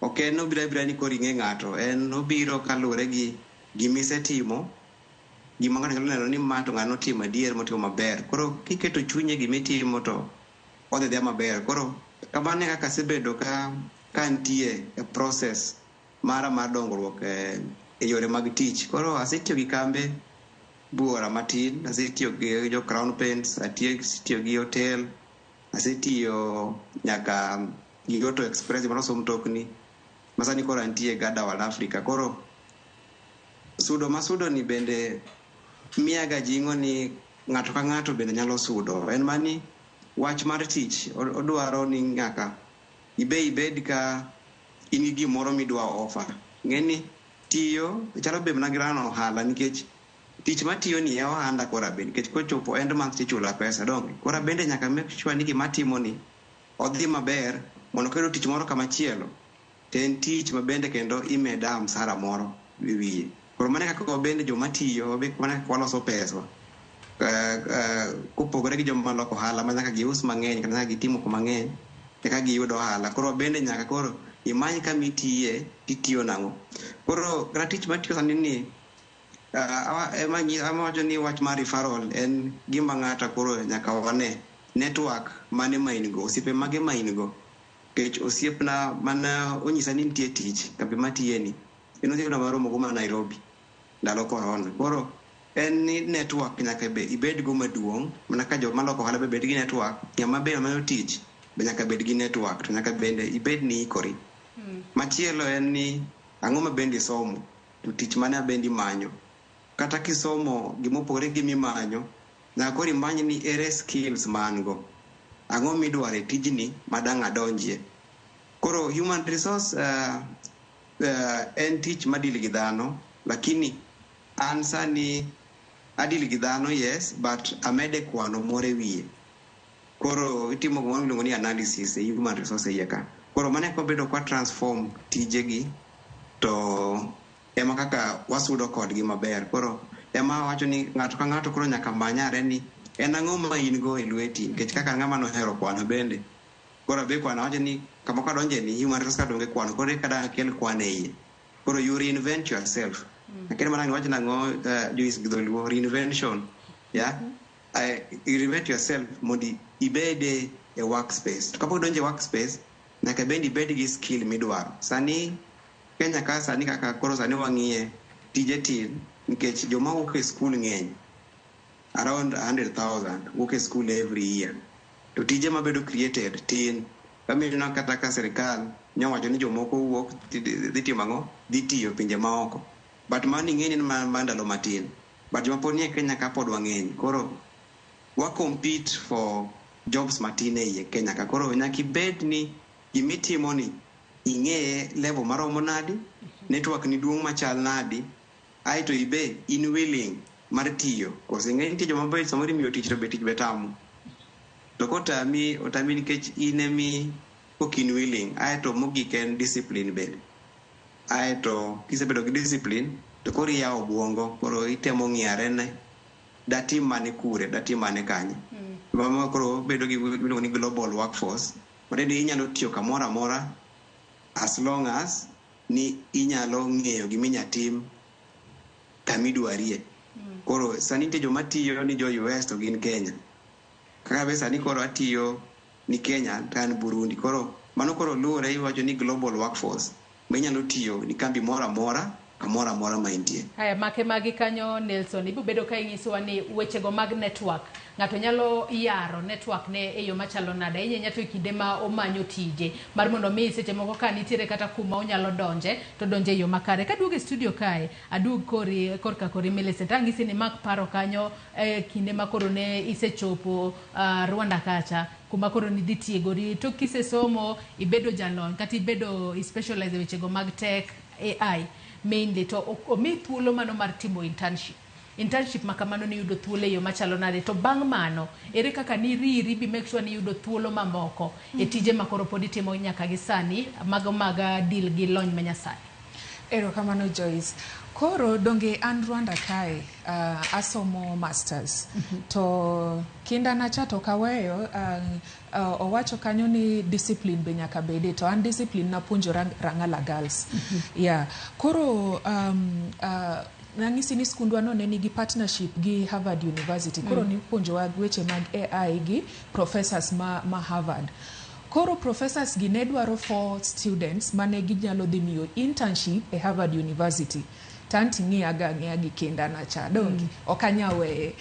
Speaker 5: ok en obiro abira ni koro ing'e ng'ato, en obiro kaluwore gi gimisetimo, gima ng'ato nyalo neno ni ma to ng'ano otimo adier motimo maber. Koro kiketo chunyi e gimitimo to odhi adhiya maber. Koro kamano e kaka asebedo ka antie e process mara mar dongruok e yore mag tich. Koro asetiyo gi kambe buora matin, asetiyo gi jo Crown Paints, asetiyo gi hotel, asetiyo nyaka gi Auto Express maloso mtokni, ma sani koro antie Gada World Africa. Koro sudo masudo ni bende miyaga jing'o ni ng'ato ka ng'ato bende nyalo sudo. En mani wach mar tich odwaro ni nyaka ibe ibed ka in gi gimoro midwa offer. Ing'e ni tiyo chalo be mana gi rano ohala nikech tich matiyo ni e ohanda koro abe nikech kochopo end month tichula pesa donge. Koro abende nyaka make sure ni gima atimo ni odhi maber mondo kayudo tich moro kamachielo to en tich ma bende kendo imeda msara moro e wiye. Koro mano e kaka wabende joma tiyo mano e kaka waloso pesa. Kopogore gi joma loko ohala ma nyaka gius mang'eny kata nyaka gitim moko mang'eny eka giyud ohala. Koro bende nyaka koro imany kama itiye titiyo nang'o. Koro kata tich matiyo sani ni ema wacho ni wach mar referral en gima ng'ato koro nyaka wane network mane ma in go, osiepe mage ma in go. Nikech osiepna mane onyisa ni nitie tich kambi matiye ni, en osiepna maromo go ma Nairobi ndalo corona. Koro en ni network nyaka be ibed go maduong' mana ka joma loko ohala be bed gi network, ng'ama be manyo tich be nyaka bed gi network to nyaka bende ibed ni ikori. Machielo en ni ang'o ma bende isomo to tich mane bende imanyo. Kata kisomo gimopogore gi mimanyo, nyaka koro imany ni ere skills ma an go. Ang'o midwaro e tijni ma dang' adonjie. Koro human resource en tich ma deal gi dhano, lakini an sani adeal gi dhano yes, but amede kwano moro e wiye. Koro itimo gimoro miluongo ni analysis e human resource e iye ka. Koro mano eka wabedo kwa transform tijegi to ema kaka wasudo kodgi maber. Koro ema awacho ni ng'ato ka ng'ato koro nyaka manyare ni en ang'o ma in go e lweti nikech kaka ng'ama nohero kwano bende. Koro abe kwano awacho ni kama kadonje ni human resource ka donge kwano koro eka dang' akel kwano e iye. Koro you reinvent yourself. Akia mana iwach nang'o Joyce gi dholuo reinvention. Yeah? You reinvent yourself mondo ibede e workspace. To kapok idonjo e workspace, nyaka bende ibed gi skill midwaro. Sani Kenya ka sani kaka koro sani wang'iye tije tin nikech joma wuok e skul ng'eny. Around 100,000 wuok e skul every year. To tije mabedo created tin. Kamiyo kata ka sirikal nyowacho ni jomoko wuok dhi timo ang'o? Dhi tiyo pinje maoko. But mano ing'e ni en ma ndalo matin. But joma pod nie Kenya ka pod wang'eny. Koro wa compete for jobs matin e iye Kenya ka. Koro nyaka ibed ni gimitimo ni ing'eye level maromo nadi, network ni duong' machal nadi, aeto ibe in willing mar tiyo. Kose ing'e nitie joma be samoro imiyo tich to be tich be tamo. To kotami, otami nikech in emi ok in willing. Aeto mogik en discipline bende. Aeto kisebedo gi discipline to koro iyawo obwongo, koro itemo ng'iyare ne datim mane kure, datim mane kanye. Mama koro bedo gi miluongo ni global workforce. Matiende ni inyalo tiyo kamoro amora as long as ni inyalo ng'eyo giminya tim kamidwarie. Koro sani nitie joma tiyo ni jo US to gin Kenya. Kaka be sani koro atiyo ni Kenya to an Burundi. Koro mano koro luwore iwacho ni global workforce ma inyalo tiyo ni kambi moro amora Kamoro amora ma intie.
Speaker 1: Haya, make magi kanyo Nelson, ibo bedo ka inyisowa ni wechego mag network, ng'ato nyalo yaro network ne e yo machalo nade, ahinya ahinya to e kinde ma omanyo tije mar mondo mi seche moko ka nitiere kata kuma onyalo donje to donje e yo makare. Kaduogo e studio kae, aduog kori korka kori Millicent, ang'isi ni mak paro kanyo e kinde ma koro ne isechopo Rwanda kacha kuma koro nidhi tiegori tok kisesomo ibedo jalony kata ibedo i-specialize e wechego mag tech AI mainly to omi thuolo mano mar timo internship. Internship ma kamano niyudo thuolo e yo machalo nade to bang' mano ere kaka niriri bi make sure ni iyudo thuolo mamoko e tije ma koro pod itimo nyaka gi sani mago mag deal gi lony manyasani.
Speaker 2: Erokamano Joyce. Koro donge an Rwanda kae asomo masters. To kinda na cha to ok aweyo owacho kanyo ni discipline be nyaka bede to an discipline napuonjora Rang'ala Girls. Yeah. Koro nang'isi ni skundwa no ne nigi partnership gi Harvard University. Koro nipuonjowa weche mag AI gi professors ma Harvard. Koro professors gi ne dwaro 4 students mane ginyalo dhi miyo internship e Harvard University. To an ting'iyaga ang'iya gi kinda na cha, donge? Ok anya weye.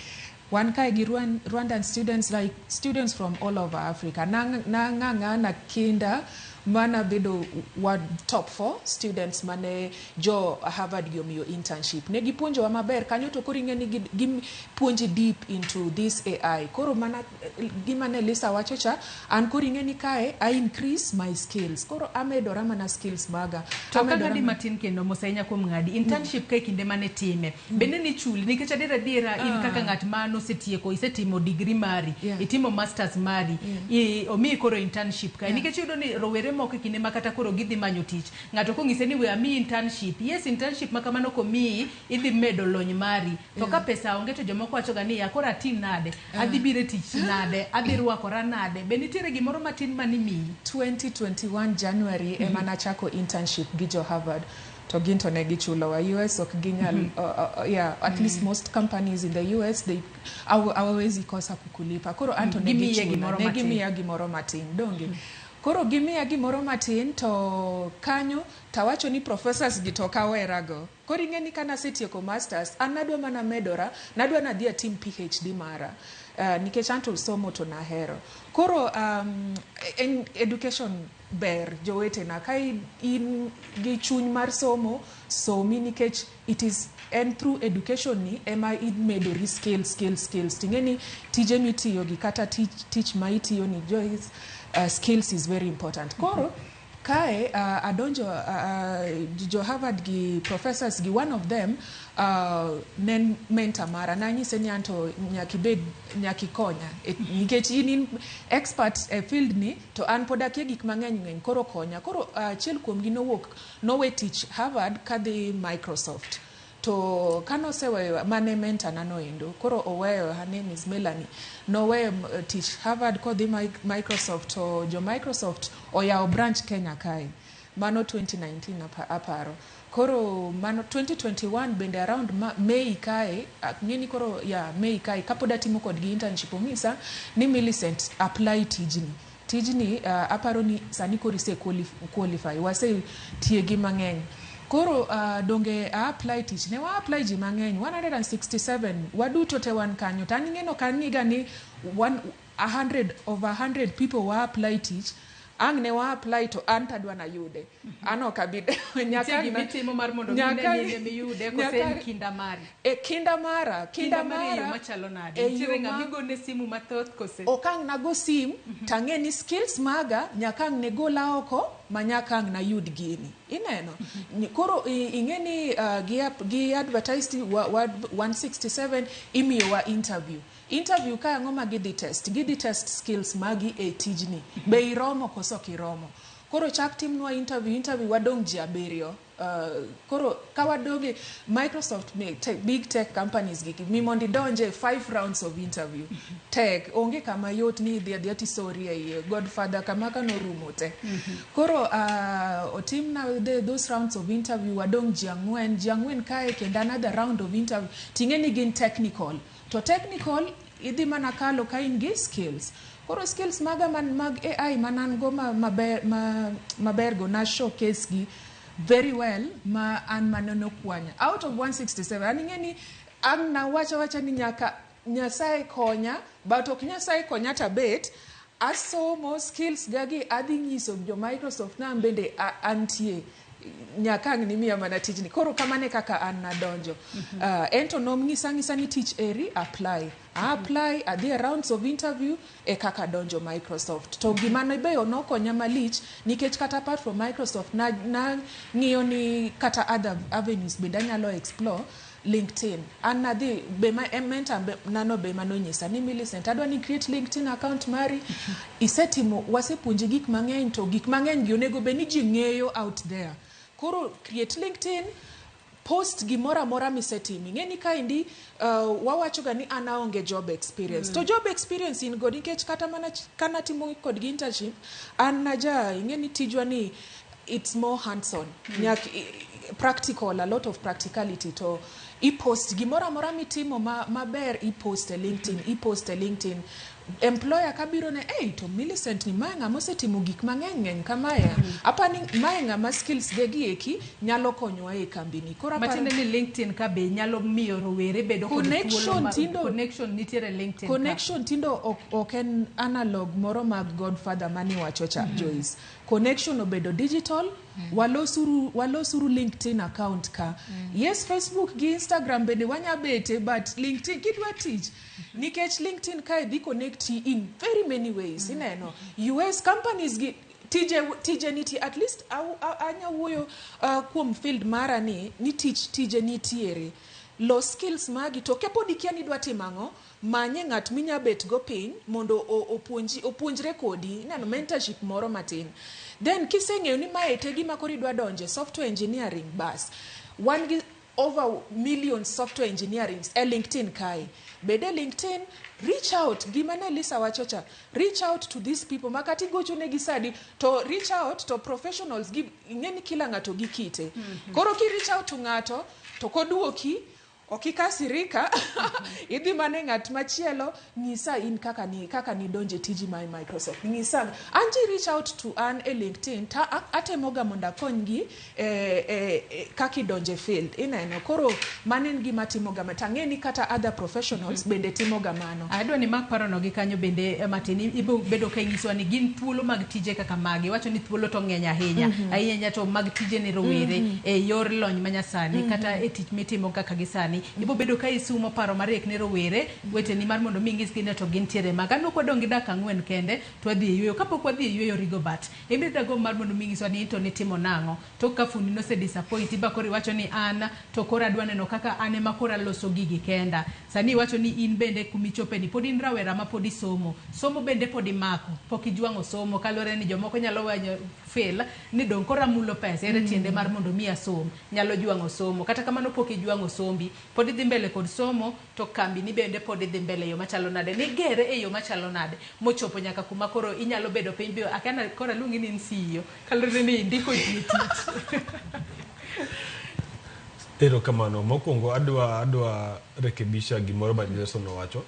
Speaker 2: Wan kae gi Rwandan students, like students from all over Africa. Nang'ang'ana kinda mana bedo wa top 4 students mane jo Harvard gi omiyo internship. Ne gipuonjowa maber kanyo to koro ing'e ni gipuonji deep into this AI. Koro mana gima ne Lisa wacho cha, an koro ing'e ni kae I increase my skills. Koro amedora mana skills maga.
Speaker 1: To ka ng'adi matin kendo mos ahinya kuom ng'adi, internship ka e kinde mane time, bende ni chuli nikech adiera adiera in kaka ng'at ma nosetieko, isetimo degree mari, itimo masters mari, omiyi koro internship kae. Nikech iyudo ni rowere moko e kinde ma kata koro gidhi manyo tich, ng'ato kong'ise ni we amiyi internship, yes internship ma kamano komiyi, idhi medo lony mari. To ka pesa onge to jomoko wacho ga ni ya koro atim nade, adhi biro e tich nade, adhi rwakora nade, be nitiere gimoro matin manimiyi?
Speaker 2: 2021 January ema nachako internship gi jo Harvard. To gin to ne gichulowa. US ok ginyal, yeah, at least most companies in the US, they hawawezi kosa kukulipa. Koro anto ne
Speaker 1: Gimiye
Speaker 2: gichula,
Speaker 1: gimoro
Speaker 2: ne
Speaker 1: matin.
Speaker 2: gimiya gimoro matin, donge? Koro gimiya gimoro matin to kanyo tawacho ni professors gi to ok awerago. Koro ing'e ni kanasetieko masters, an nadwa mana medora, nadwa nadhi atim PhD mara. Nikech anto somo to nahero. Koro en education ber jowetena, ka in gi chuny mar somo, somi nikech it is en through education ni ema imedori skills, skills, skills. Ting'e ni tije mitiyo gi kata tich ma itiyo ni Joyce, skills is very important. Koro kae adonjo jo Harvard gi professors gi one of them ne mentor mara nanyise ni anto nyaka ibed nyaka ikonya nikech in expert e field ni to an pod akia gik mang'eny ng'eny koro konya. Koro achiel kuomgi nowuok nowe tich Harvard kadhi Microsoft. To kanoseweyo mane mentor na noendo koro oweyo, her name is Melanie, noweyo tich Harvard kodhi Microsoft to jo Microsoft oyawo branch Kenya kae mano 2019 aparo. Koro mano 2021 bende around May kae ng'eni koro ya May kae kapod atimo kodgi internship onyisa ni Millicent apply tijni. Tijni aparo ni sani koro ise qualify wase tiegi mang'eny. Koro donge a apply tich ne wa apply ji mang'eny 167 waduto te wan kanyo to an ing'eno ka ng'iga ni 100 over 100 people wa apply tich ang' ne wa apply to an tadwa nayude an ok abi
Speaker 1: Nitie gimitimo mar mondo mine ni in emiyude kose en kinda mari?
Speaker 2: E kinda mara, kinda
Speaker 1: Kinda mari e yo
Speaker 2: mara
Speaker 1: machalo nade?
Speaker 2: e
Speaker 1: Nitiere
Speaker 2: yo
Speaker 1: ng'ama igone simu mathoth kose?
Speaker 2: Ok ang' nago sim tang'e ni skills maga nyaka ang' ne gola oko ma nyaka ang' nayud gini. Ineno? Koro ing'e ni gi advertised wa 167 imiyowa interview. Interview ka ang'o ma gidhi test? Gidhi test skills magi e tijni. Be iromo koso ok iromo? Koro chak timnwa interview, interview wadong' ji 7. Koro ka wadong' Microsoft big tech companies gi mi mondo idonje 5 rounds of interview. Tek, onge kama yot ni idhi adhiya tisori e iye. Godfather kama ka norumo te. Koro otimna those rounds of interview wadong' ji 4, ji 4 kae kendo another round of interview. Ting'e ni gin technical. To technical idhi mana kalo ka in gi skills. Koro skills maga man, mag AI manan go maber go na showcase gi. very well ma an mane nokwanya out of 167. An ing'e ni ang' nawacho awacha ni nyaka Nyasaye konya, but ok Nyasaye konya tabet asomo skills gagi adhi nyiso jo Microsoft na an bende antie nyaka ang' nimiya mana tijni. Koro kamano e kaka an nadonjo. En to nong'isa ang'isa ni tich eri apply. A apply, adhi e rounds of interview e kaka adonjo Microsoft. To gima ne be nokonya malich nikech kata apart from Microsoft na nang'iyo ni kata other avenues bende anyalo explore LinkedIn. An nadhi be ma mentor be, nano be manonyisa ni Millicent, adwa ni create LinkedIn account mari. Isetimo, wasepuonji gik mang'eny, to gik mang'eny gi onego bed ni ji ng'eyo out there. Koro create LinkedIn, post gimoro amora misetimo. Ing'e ni kaendi wawacho ga ni an aonge job experience. To job experience in go nikech kata mana kanatimo kodgi internship, an naja ing'e ni tijwa ni it's more hands on. Practical, a lot of practicality. To ipost gimoro amora mitimo maber, ipost e LinkedIn, ipost e LinkedIn. Employer kabiro ne, hey, to Millicent ni mae ng'ama osetimo gik mang'eny ng'eny kamae. Apani mae ng'ama skills ge gi eki nyalo konyowa e kambi ni. Koro aparo
Speaker 1: Matiende ni LinkedIn ka be nyalo miyo rowere bedo kod thuolo
Speaker 2: Connection
Speaker 1: connection nitiere LinkedIn ka.
Speaker 2: Connection tindo ok en analog moro mag godfather maniwacho cha, Joyce. Connection obedo digital. Walosuru LinkedIn account ka. Yes, Facebook gi Instagram bende wanya bete, but LinkedIn kidwa tich, nikech LinkedIn kae dhi connect in very many ways. Ineno US companies gi tije nitie. At least anya wuoyo kuom field mara ni tich tije nitiere. Los skills magi, to kapod ikia ni idwa timo ang'o, manye ng'at minya bet go piny mondo opuonji, opuonjre kodi. Ineno, mentorship moro matin. Then kiseng'eyo ni mae te gima koro idwa donje software engineering, bas wan gi over million software engineering e LinkedIn kae. Bed e LinkedIn, reach out. Gima ne Lisa wacho cha, reach out to these people ma kata igochonegi sadi to reach out to professionals gi. Ing'e ni kila ng'ato gi kite. Koro ki reach out to ng'ato to koduoki, ok ikasirika, idhi mana e ng'at machielo. Ng'isa in kaka nidonje tiji mar Microsoft. Ng'isa an ji reach out to an e LinkedIn ta atemoga mondo akonygi e kaka idonje field. Ineno, koro mano en gima atimoga, tang'e ni kata other professionals bende timoga mano.
Speaker 1: Adwa ni mak parono gi kanyo bende matin. Ibo bedo ka inyisowa ni gin thuolo mag tije kaka magi. Iwacho ni thuolo to ng'eny ahinya ahinya, to mag tije ne rowere e yor lony manyasani kata e tich mitimo kaka gi sani. Ibo bedo ka isumo paro mariek ne rowere weteni mar mondo mi ing'isgi ni to gintiere mag aneno kwadong' gi dakika 4 kende to wadhi e yueyo. Kapok wadhi e yueyo, Rigobert, in dago mar mondo mi ing'iswa ni to nitimo nang'o tok ka fundi nose disappoint ba koro iwacho ni an to koro adwa neno kaka an ema koro aloso gigi kenda. Sani iwacho ni in bende kumichope ni pod in rawera ma pod isomo, somo bende pod imako, pok ijwang'o somo, kaluwore ni jomoko nyalo wenyo fail ni dong' koro amulo pesa ere tiende mar mondo mi asom, nyalo jwang'o somo. Kata kamano pok ijwang'o sombi, pod idhi mbele kod somo, to kambi ni bende pod idhi mbele e yo machalo nade, nigere e yo machalo nade mochopo nyaka kuma koro inyalo bedo piny bi akana koro aluongi ni in CEO kaluwore ni indiko ji e tich?
Speaker 3: Erokamano. Mokwongo adwa rekebisha gimoro ma Nelson owacho.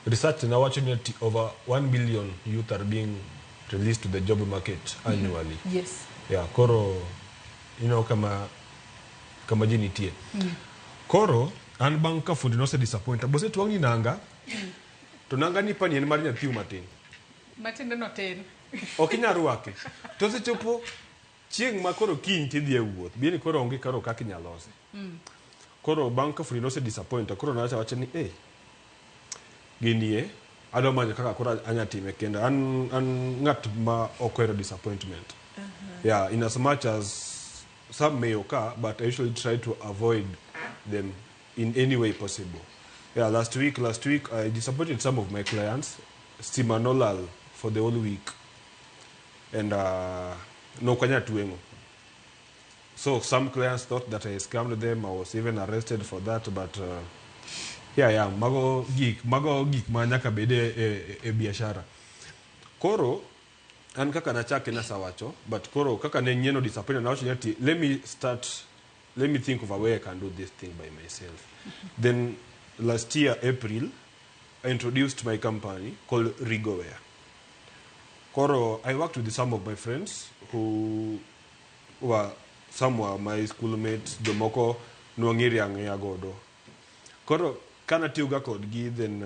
Speaker 3: Research nawacho ni ati over 1 million youth are being released to the job market annually. Yeah, koro ineno kama ji nitie. Koro an bang' ka fundi nose disappoint, bose twang'ni nanga to nanga ni pani en mar nyathiu matin.
Speaker 1: Matiende no tin.
Speaker 3: Ok inyal rwake. To osechopo chieng' ma koro kiny tidhi e wuoth, bieni koro onge koro kaka inyalo lose. Koro bang' ka fundi nose disappoint, koro nawacho awacha ni eh, gini e adwa manyo kaka koro anya time kenda. An ng'at ma ok ohero disappointment. Yeah, in as much as some may occur, but I usually try to avoid them in any way possible. Yeah, last week I disappointed some of my clients. Stima nolal for the whole week. And nokanya tweng'o. So some clients thought that I scammed them. I was even arrested for that, but yeah, mago gik ma nyaka bed e biashara. Koro an kaka nachake nasawacho, but koro kaka ne nyieno disappointed, nawacho ni ati let me start, let me think of a way I can do this thing by myself. Then last year April, I introduced my company called Rigoware. Koro I worked with some of my friends who were Some were my schoolmates, jomoko nwang'ere ang'eya godo. Koro kanatiyoga kodgi, then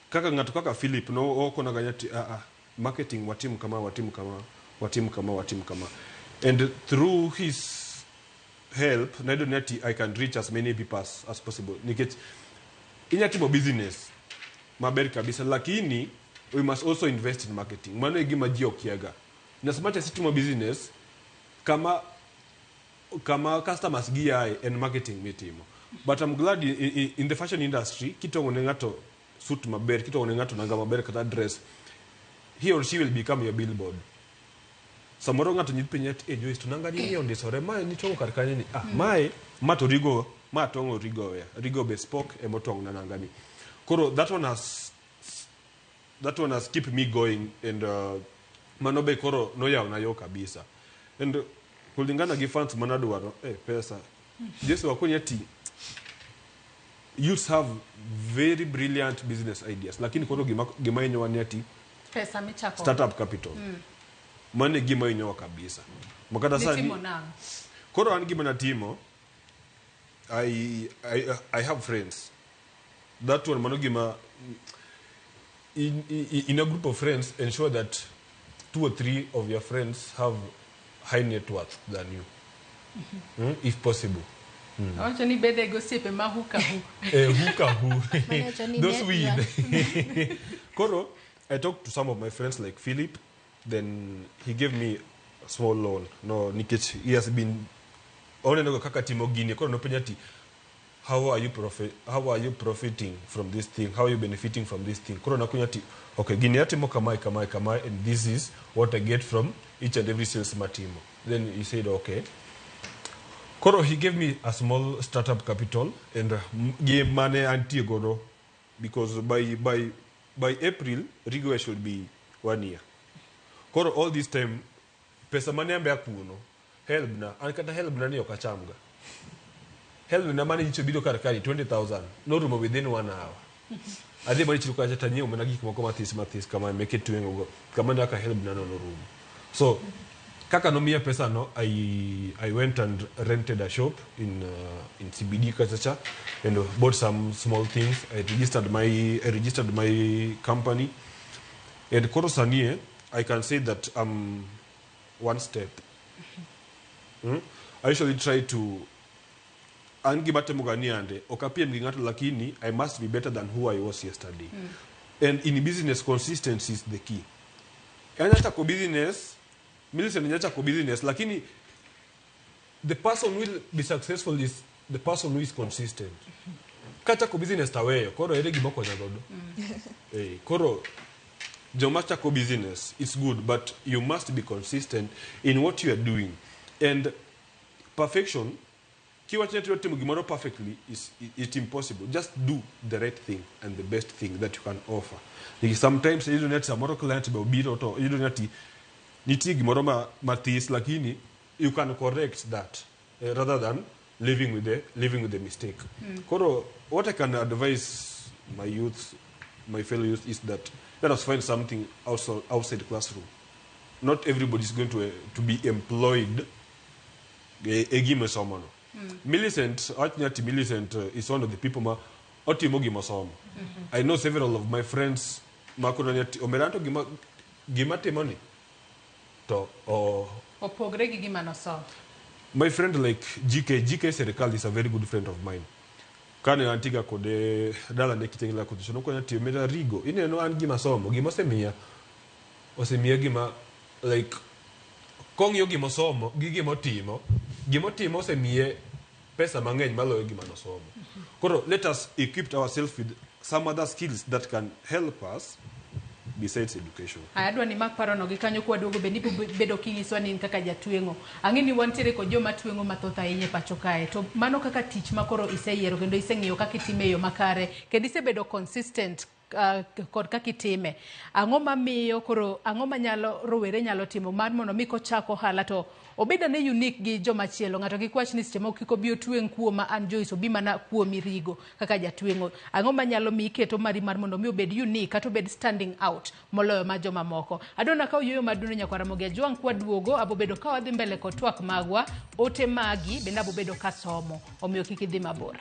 Speaker 3: kaka ng'ato kaka Philip no okonaga ati ah, ah, marketing watim kama, watim kama, watim kama, watim kama. And through his help nayudo ni ati I can reach as many people as possible, nikech inya timo business maber kabisa, lakini we must also invest in marketing. Mano e gima ji okiaga. In as much as itimo business, kama customers gi yae en marketing mitimo. But I'm glad in the fashion industry, kitong'o ne ng'ato suit maber, kitong'o ne ng'ato nanga maber kata dress, he or she will become your billboard. Samoro ng'ato nyit penji ati, "Eh, Joyce, to nanga ni ondisore mae nitong'o kar kanye ni?" "Ah, mae ma to Rigo ma tong'o, Rigo Wear, Rigo Bespoke emotong'na nanga ni." Koro that one has keep me going and mano be koro noyawna yo kabisa. And kulingana gi funds manadwaro, pesa Jesu wakonyi ati youths have very brilliant business ideas, lakini koro gima hinyowa ni ati
Speaker 1: pesa michako
Speaker 3: startup capital. Mano e gima hinyowa kabisa makata sani.
Speaker 1: Nitimo nang'o?
Speaker 3: Koro an gima natimo, I have friends. That one, mano gima in a group of friends, ensure that two or three of your friends have high net worth than you, if possible.
Speaker 1: Awacho ni bede gi osiepe ma huka hu.
Speaker 3: Eh, who who
Speaker 4: Mano ni
Speaker 3: those
Speaker 4: net
Speaker 3: weed. Koro I talked to some of my friends like Philip, then he gave me a small loan, no, nikech he has been oneno kaka timo gini. Koro nopenja ati, How are you profiting from this thing? How are you benefiting from this thing?" Koro nakunya ati, "Okay, gini atimo kamae, kamae, kamae, and this is what I get from each and every sales matimo." Then he said okay. Koro he gave me a small startup capital and gi mane antie godo, because by April Rigwe should be one year. Koro all this time pesa mane ambe akuno help na an kata help na ni ok achamga. Help na mane nyicho biro kar kari 20,000 norumo within one hour. Adhi mana chiro kacha tanyiewo mana gik moko mathis mathis kama meke tweng'o go kama kaka help na no norumo. So kaka nomiya pesa no, I went and rented a shop in CBD kachacha and bought some small things. I registered my company and koro sani I can say that I'm one step. I usually try to, an gima timoga ni ande ok apiem gi ng'ato, lakini I must be better than who I was yesterday. And in business, consistency is the key. Anya chako business, Millicent nya chako business, lakini the person who will be successful is the person who is consistent. Kachako business taweyo, koro ere gima okonya godo? Koro joma chako business, it's good, but you must be consistent in what you are doing. And perfection, kiwacho ni timo gimoro perfectly, is it's impossible. Just do the right thing and the best thing that you can offer. Nikech sometimes iyudo ni ati samoro client be obiro to iyudo ni ati nitie gimoro ma mathis, lakini you can correct that rather than living with the mistake. Koro what I can advise my youth, my fellow youth, is that let us find something also outside the classroom. Not everybody is going to be employed e gima somono. Millicent, awach ni ati Millicent is one of the people ma otimo gima somo. I know several of my friends ma koro ni ati omera to gima timo ni to o
Speaker 1: opogre gi gima nosomo.
Speaker 3: My friend like GK, GK Serikal is a very good friend of mine. Kane antiga kode dalane Kitengela kucho, nokonya ati, "Omera Rigo, ineno an gima somo, gima osemiya gima like kong'iyo gima osomo gi gima otimo osemiye pesa mang'eny maloyo gima nosomo." Koro let us equip ourselves with some other skills that can help us besides education.
Speaker 1: Aya, adwa ni mak parono gi kanyo kwaduogo bende ibiro bedo kinyiswa ni in kaka jatweng'o. Ang'e ni wantiere kod joma tweng'o mathoth ahinya e pacho kae. To mano kaka tich ma koro iseyiero kendo iseng'iyo kaka itime e yo makare kendo isebedo consistent. kod kaka itime. Ang'o mamiyo koro ang'o manyalo rowere nyalo timo mar mondo mi kochako ohala to obed ane unique gi jomachielo? Ng'ato kik wach ni seche moko kik obi otweng' kuoma an Joyce, obi mana kuomi Rigo kaka jatweng'o. Ang'o manyalo mi iketo mari mar mondo mi obed unique kata obed standing out moloyo ma jomamoko? Adwa kawo yueyo maduong' nyakwar Ramogi Ajwang'. Kwaduogo abobedo ka wadhi mbele kod twak magwa, ote magi bende abobedo kasomo, omiyo kik idhi mabor.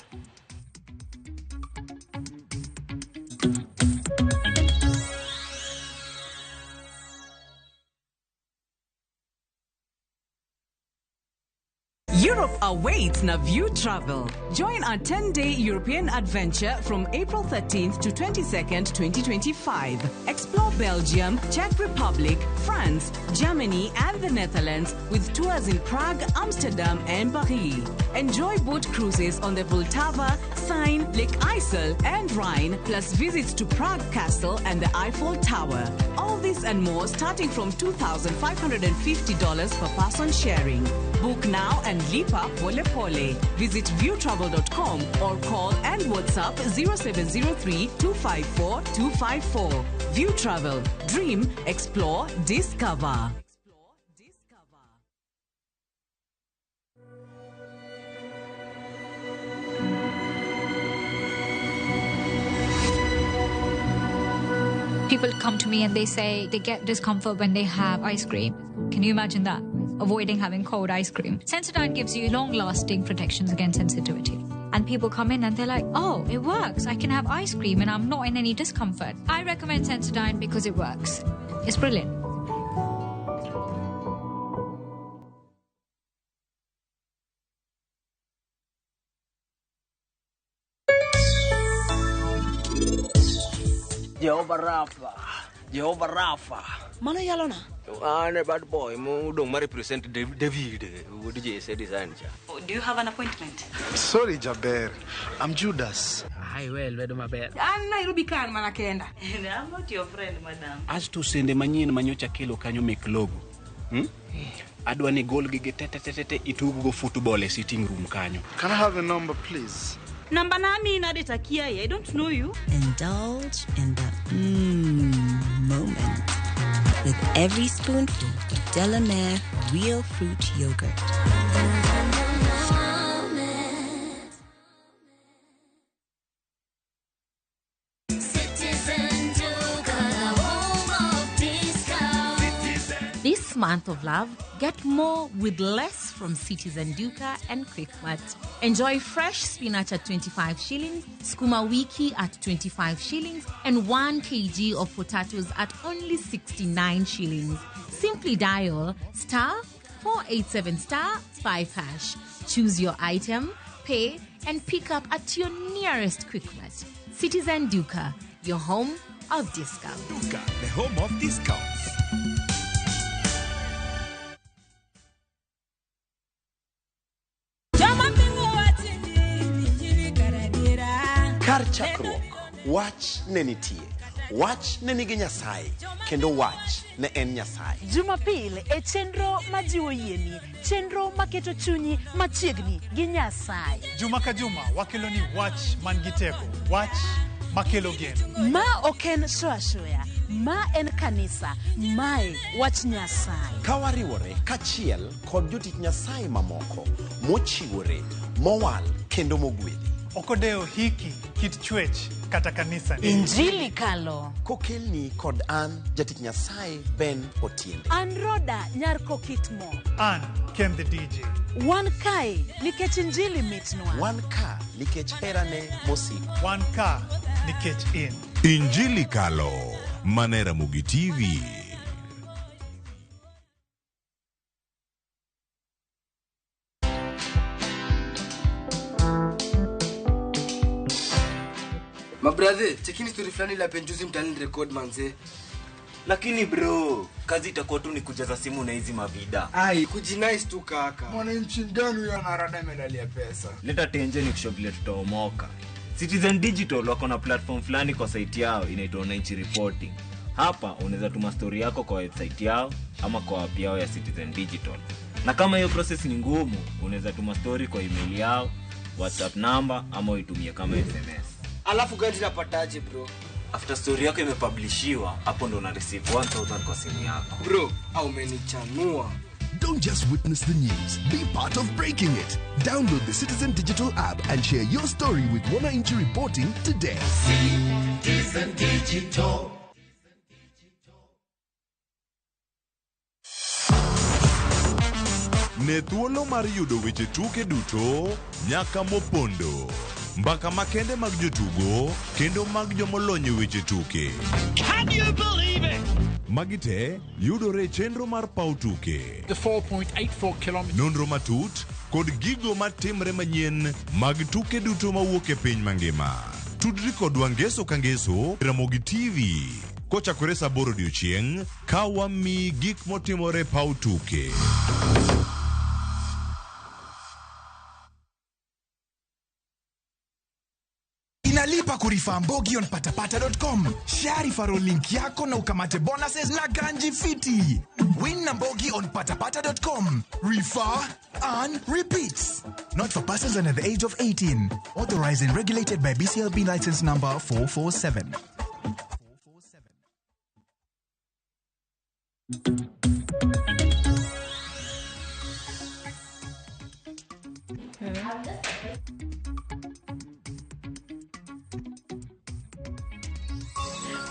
Speaker 6: Europe awaits Naview Travel. Join our 10-day European adventure from April 13th to 22nd, 2025. Explore Belgium, Czech Republic, France, Germany, and the Netherlands with tours in Prague, Amsterdam, and Paris. Enjoy boat cruises on the Vltava, Seine, Lake Isel, and Rhine, plus visits to Prague Castle and the Eiffel Tower. All this and more starting from $2,550 per person sharing. Book now and lipa pole pole. Visit viewtravel.com or call and WhatsApp 0703 254 254. View Travel. Dream, explore, discover.
Speaker 7: People come to me and they say they get discomfort when they have ice cream. Can you imagine that? Avoiding having cold ice cream. Sensodyne gives you long-lasting protections against sensitivity. And people come in and they're like, oh, it works. I can have ice cream and I'm not in any discomfort. I recommend Sensodyne because it works. It's brilliant.
Speaker 8: Jehovah Rapha, Jehovah Rapha.
Speaker 9: Mano yalo na?
Speaker 8: An e bad boy modong ma represent David wuod Jesse design cha.
Speaker 9: Oh, do you have an appointment?
Speaker 10: Sorry, Jaber. I'm Judas.
Speaker 11: Ai we lwedo maber.
Speaker 9: An Nairobi kan mana kenda. And I'm not your friend, madam.
Speaker 11: Asto sende manyien manyocha kelo kanyo mek logo. Adwa ni gol gi te te te te itug go football e sitting room kanyo.
Speaker 10: Can I have a number, please?
Speaker 9: Namba nami inadetakia, I don't know you.
Speaker 12: Indulge in the moment with every spoonful of Delamere Real Fruit Yogurt.
Speaker 13: This month of love, get more with less from Citizen Duka and Quickmart. Enjoy fresh spinach at 25 shillings, skuma wiki at 25 shillings, and 1 kg of potatoes at only 69 shillings. Simply dial *487 *5#. Choose your item, pay, and pick up at your nearest Quickmart. Citizen Duka, your home of discount.
Speaker 14: Duka, the home of discounts.
Speaker 15: Kar chakruok, wach ne nitie, wach ne nigi Nyasaye, kendo wach ne en Nyasaye.
Speaker 16: Jumapil e chenro majiwo yieni, chenro maketo chunyi machiegni gi Nyasaye.
Speaker 17: Juma ka juma wakelo ni wach man gi teko, wach makelo geno.
Speaker 16: Ma ok en show ashoya, ma en kanisa, mae wach Nyasaye.
Speaker 15: Ka wariwore kachiel kod jotich Nyasaye mamoko, mochiwore, mowal kendo mogwedhi.
Speaker 17: Okodeo hiki, kit chwech, kata kanisa.
Speaker 16: Injili kalo.
Speaker 15: Kokelni kod an jatich Nyasaye Ben Otiende.
Speaker 16: An Roda nyar Kokitmo.
Speaker 17: An Ken the DJ.
Speaker 16: Wan kae nikech injili mitnwa.
Speaker 15: Wan ka nikech herane mosiko.
Speaker 17: Wan ka nikech in.
Speaker 18: Injili kalo. Mane Ramogi TV.
Speaker 19: Ma brother, chekini story fulani la penjuzi mtani record manze.
Speaker 20: Lakini bro, kazi itakuwa tu ni kujaza simu na hizi mavida.
Speaker 19: Ai, kujinice tu kaka.
Speaker 21: Mwananchi gani huyo anarada medali ya pesa?
Speaker 20: Leta tenje ni kushow vile tutaomoka. Citizen Digital wako na platform fulani kwa site yao inaitwa Wananchi Reporting. Hapa unaweza tuma story yako kwa website yao ama kwa app yao ya Citizen Digital. Na kama hiyo process ni ngumu, unaweza tuma story kwa email yao, WhatsApp number ama uitumie kama SMS.
Speaker 19: Alafu gari napataje bro?
Speaker 20: After story yako imepublishiwa, hapo ndo una receive 1000 kwa simu yako.
Speaker 19: Bro, au umenichanua.
Speaker 5: Don't just witness the news, be part of breaking it. Download the Citizen Digital app and share your story with Mwananchi Reporting today.
Speaker 15: Citizen Digital.
Speaker 18: Ne thuolo mar yudo weche tuke duto nyaka mopondo. Mbaka makende mag jotugo kendo mag jomolony e weche tuke.
Speaker 22: Can you believe it?
Speaker 18: Magi te yudore e chenro mar paw tuke.
Speaker 22: The 4.84 kilometers.
Speaker 18: Nonro matut kod gigo matimre manyien mag tuke duto mawuok e piny mangima. Tudri kodwa ngeso ka ngeso Ramogi TV kochakore saa 8 odiochieng' ka wamiyi gik motimore e paw tuke.
Speaker 23: Inalipa kurefer Mbogi on patapata.com. Share referral link yako na ukamate bonuses na ganji fiti. Win na Mbogi on patapata.com. Refer, earn, repeat. Not for persons under the age of 18. Authorized and regulated by BCLB license number 447.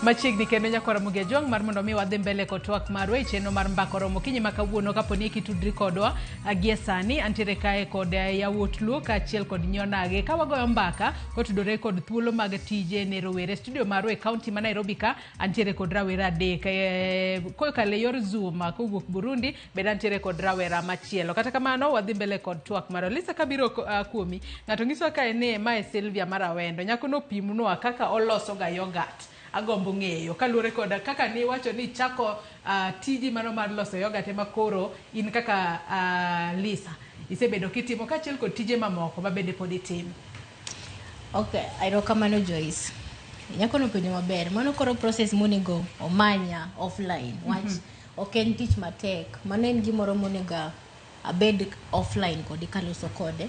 Speaker 1: Machiegni kendo nyakwara Ramogi Ajwang' mar mondo mi wadhi mbele kod twak marwa e chenro mar mbaka oromo okinyi ma kawuono. Kapo ni kitudri kodwa gie sani, antiere kae kod yawuot Luo kaachiel kod nyionage ka wagoyo mbaka kotudore kod thuolo mag tije ne rowere. Studio marwa e kaunti ma Nairobi ka antiere kod rawere adek, kokalo e yor Zoom kowuok Burundi bende antiere kod rawera machielo. Kata kamano wadhi mbele kod twak marwa. Lisa, kabiro kuomi, ng'ato nyisowa kae ni mae Sylvia Marawendo, nyako nopimnwa kaka oloso ga yogurt. Agombo ng'eyo kaluwore kod kaka niwacho ni chako tiji mano mar loso yogurt ema koro in kaka Lisa isebedo kitimo kaachiel kod tije mamoko ma bende pod itimo.
Speaker 4: Okay, erokamano Joyce. Nyako nopenjo maber. Mano koro process monego omanya offline. Wach ok en tich matek. Mano en gimoro monego abed offline kodi kaloso kode.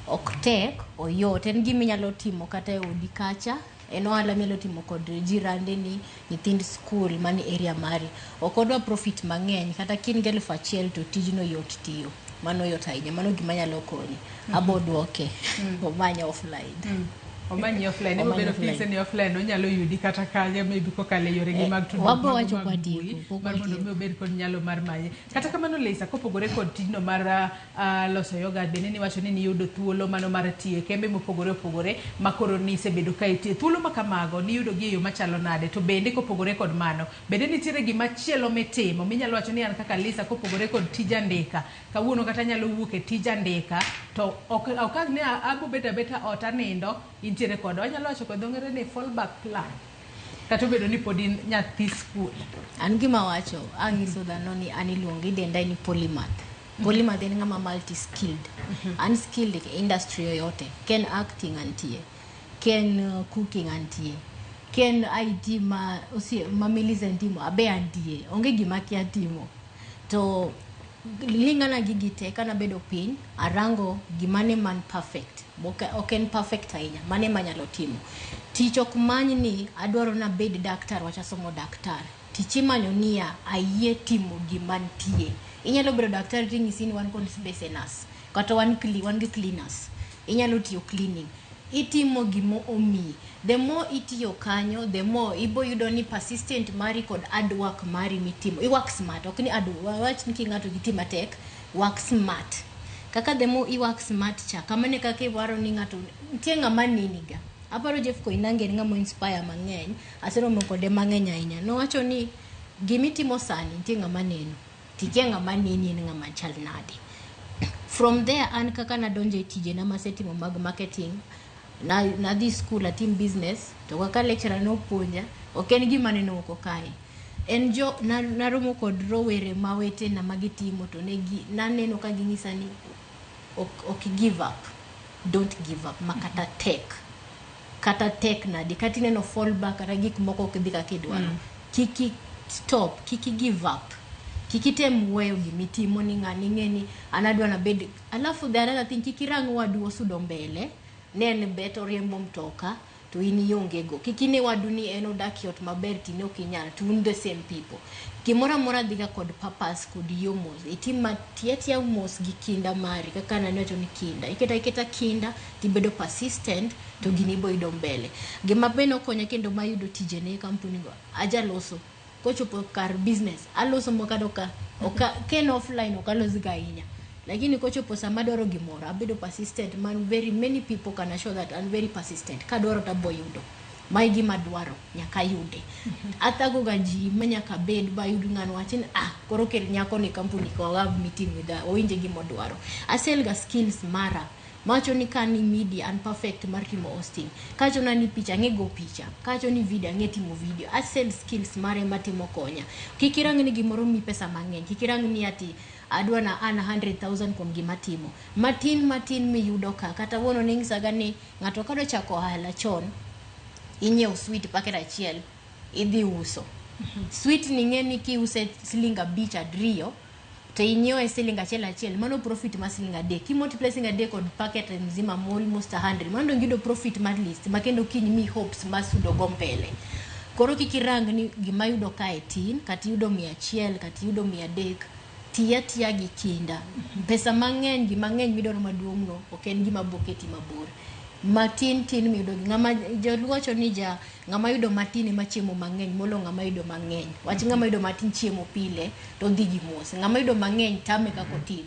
Speaker 4: Ok tek, oyot. En gima inyalo timo kata e odi kacha. En ohala minyalo timo kod jirandeni, nyithind skul mani area mari. Ok odwa profit mang'eny, kata ka in gi 1000 to tijno yot tiyo. Mano yot ahinya, mano gima nyalo konyi. Abo duoke, omanya offline.
Speaker 1: Omanyi offline, ema
Speaker 4: Omanyi
Speaker 1: bedo
Speaker 4: offline.
Speaker 1: kise ni offline onyalo yudi kata kanye maybe kokalo e yoregi mag tudruok
Speaker 4: Wabo
Speaker 1: mago
Speaker 4: wacho
Speaker 1: mag
Speaker 4: kwa
Speaker 1: mbui,
Speaker 4: tieko, pok
Speaker 1: mar mondo
Speaker 4: watieko.
Speaker 1: mi obed kod nyalo mar manye. Kata kamano Lisa, kopogore kod tijno mar loso yogurt, bende niwacho ni niyudo thuolo mano mar tiyo e kembe mopogore opogore ma koro nisebedo ka itiyo. Thuolo ma kamago niyudo gi e yo machalo nade? To bende kopogore kod mano, bende nitiere gima chielo mitimo minyalo wacho ni an kaka Lisa kopogore kod tij andika, kawuono kata anyalo wuok e tij andika to ok ang' ni abo bedo abeta ot anindo, intiere kod wanyalo wacho kod dho ngere ni fallback plan, kata obedo ni pod in nyathi skul.
Speaker 4: An gima wacho, ang'iso dhano ni an iluongo idenda ni polymath. Polymath en ng'ama multi skilled. An skilled e industry yoyote. Ken acting antie, ken cooking antie, ken IT ma ma Millicent timo abe antie. Onge gima kia timo. To lingana gi gite kana bedo piny arango gimane man perfect. Ok en perfect ahinya, mane manyalo timo. Tich ok many ni adwaro nabed daktar, wacha somo daktar. Tich imanyo niya ayie timo gima nitie. Inyalo bedo daktar ting'isi ni wan kod space e nurse, kata wan gi cleaners. Inyalo tiyo cleaning. Itimo gimo omiyi. The more itiyo kanyo, the more ibo yudo ni persistent mari kod hard work mari mitimo. I work smart, ok ni hard work, wach ni king'ato gi tima tek, work smart. Kaka the more i work smart cha, kamane kaka iwaro ni ng'ato nitie ng'ama niniga. Aparo Jeff Koinange en ng'ama inspire mang'eny, aseromo kode mang'eny ahinya. Nowacho ni gimitimo sani nitie ng'ama neno, tikia ng'ama neni en ng'ama chal nade. From there an kaka nadonjo e tijena masetimo mag marketing, nadhi school atim business, to kaka lecturer nopuonja, ok en gima neno oko kae. En jo naromo kod rowere mawetena magitimo to negi naneno ka ging'isa ni ok give up, don't give up, ma kata tek. Kata tek nadi, kata ineno fall back kata gik moko ok dhi kaka idwaro. Kiki stop, kiki give up. Kiki tem weyo gimitimo ni ng'ani ng'e ni an adwa nabed. Alafu the another thing, kiki rang wadu osudo mbele, ne en bet oriembo mtoka, To in ionge go. Kik ine wadu ni en odak e ot maber to in ok inyal, to un the same people. Gimoro amora dhiga kod purpose kod yo mos. Itim ti atiya mos gi kinda mari kaka nani wacho ni kinda. Iketa iketa kinda tibedo persistent to gini ibo yudo mbele. Gima be nokonya kendo mayudo tijene e kampuni go, ajaloso. Kochopo kar business, aloso makata oka ka en offline ok alos ga ahinya. Lakini kochopo sama adwaro gimoro, abedo persistent man very many people can assure that I'm very persistent. Kadwaro to abo yudo. Mae gima adwaro, nyaka ayude. Athago ga ji ma nyaka abed bayud ng'ano wach ni ah, koro kel nyako ni kampuni ka wa have meeting with her, owinje gima odwaro. Asell ga skills mara. Mawacho ni ka ni media an perfect mar timo hosting. Kawacho ni picha ang'e go picha. Kawacho ni video ang'e timo video. Asell skills mare matimo konya. Kik irang ni gimoro miyi pesa mang'eny. Kik irang ni ati adwa na earn 100,000 kuom gima atimo. Matin matin miyudo ka. Kata wuono ning'isaga ni ng'ato kadwa chako ohala chon, inyiewo sweet packet achiel, idhi uso. Sweet ni ing'e ni kiuse siling 5 abiriyo, to inyiewe siling 1 1, mano profit ma siling 3. Ki multiply siling 3 kod packet mzima ma almost 100, mano dong yudo profit mar list ma kendo kiny mi hopes mar sudo go mbele. Koro kik irang ni gima yudo kae tin, kata iyudo 100, kata iyudo 300, ti atiya gi kinda. Pesa mang'eny, gima ng'eny midwaro maduong' no, ok en gima boketi mabor. Matin tin miyudo gi ng'ama joluo wacho ni ja ng'ama yudo matin ema chiemo mang'eny molo ng'ama yudo mang'eny. Wach ng'ama yudo matin chiemo pile to dhi gi mos. Ng'ama yudo mang'eny tame kaka otim.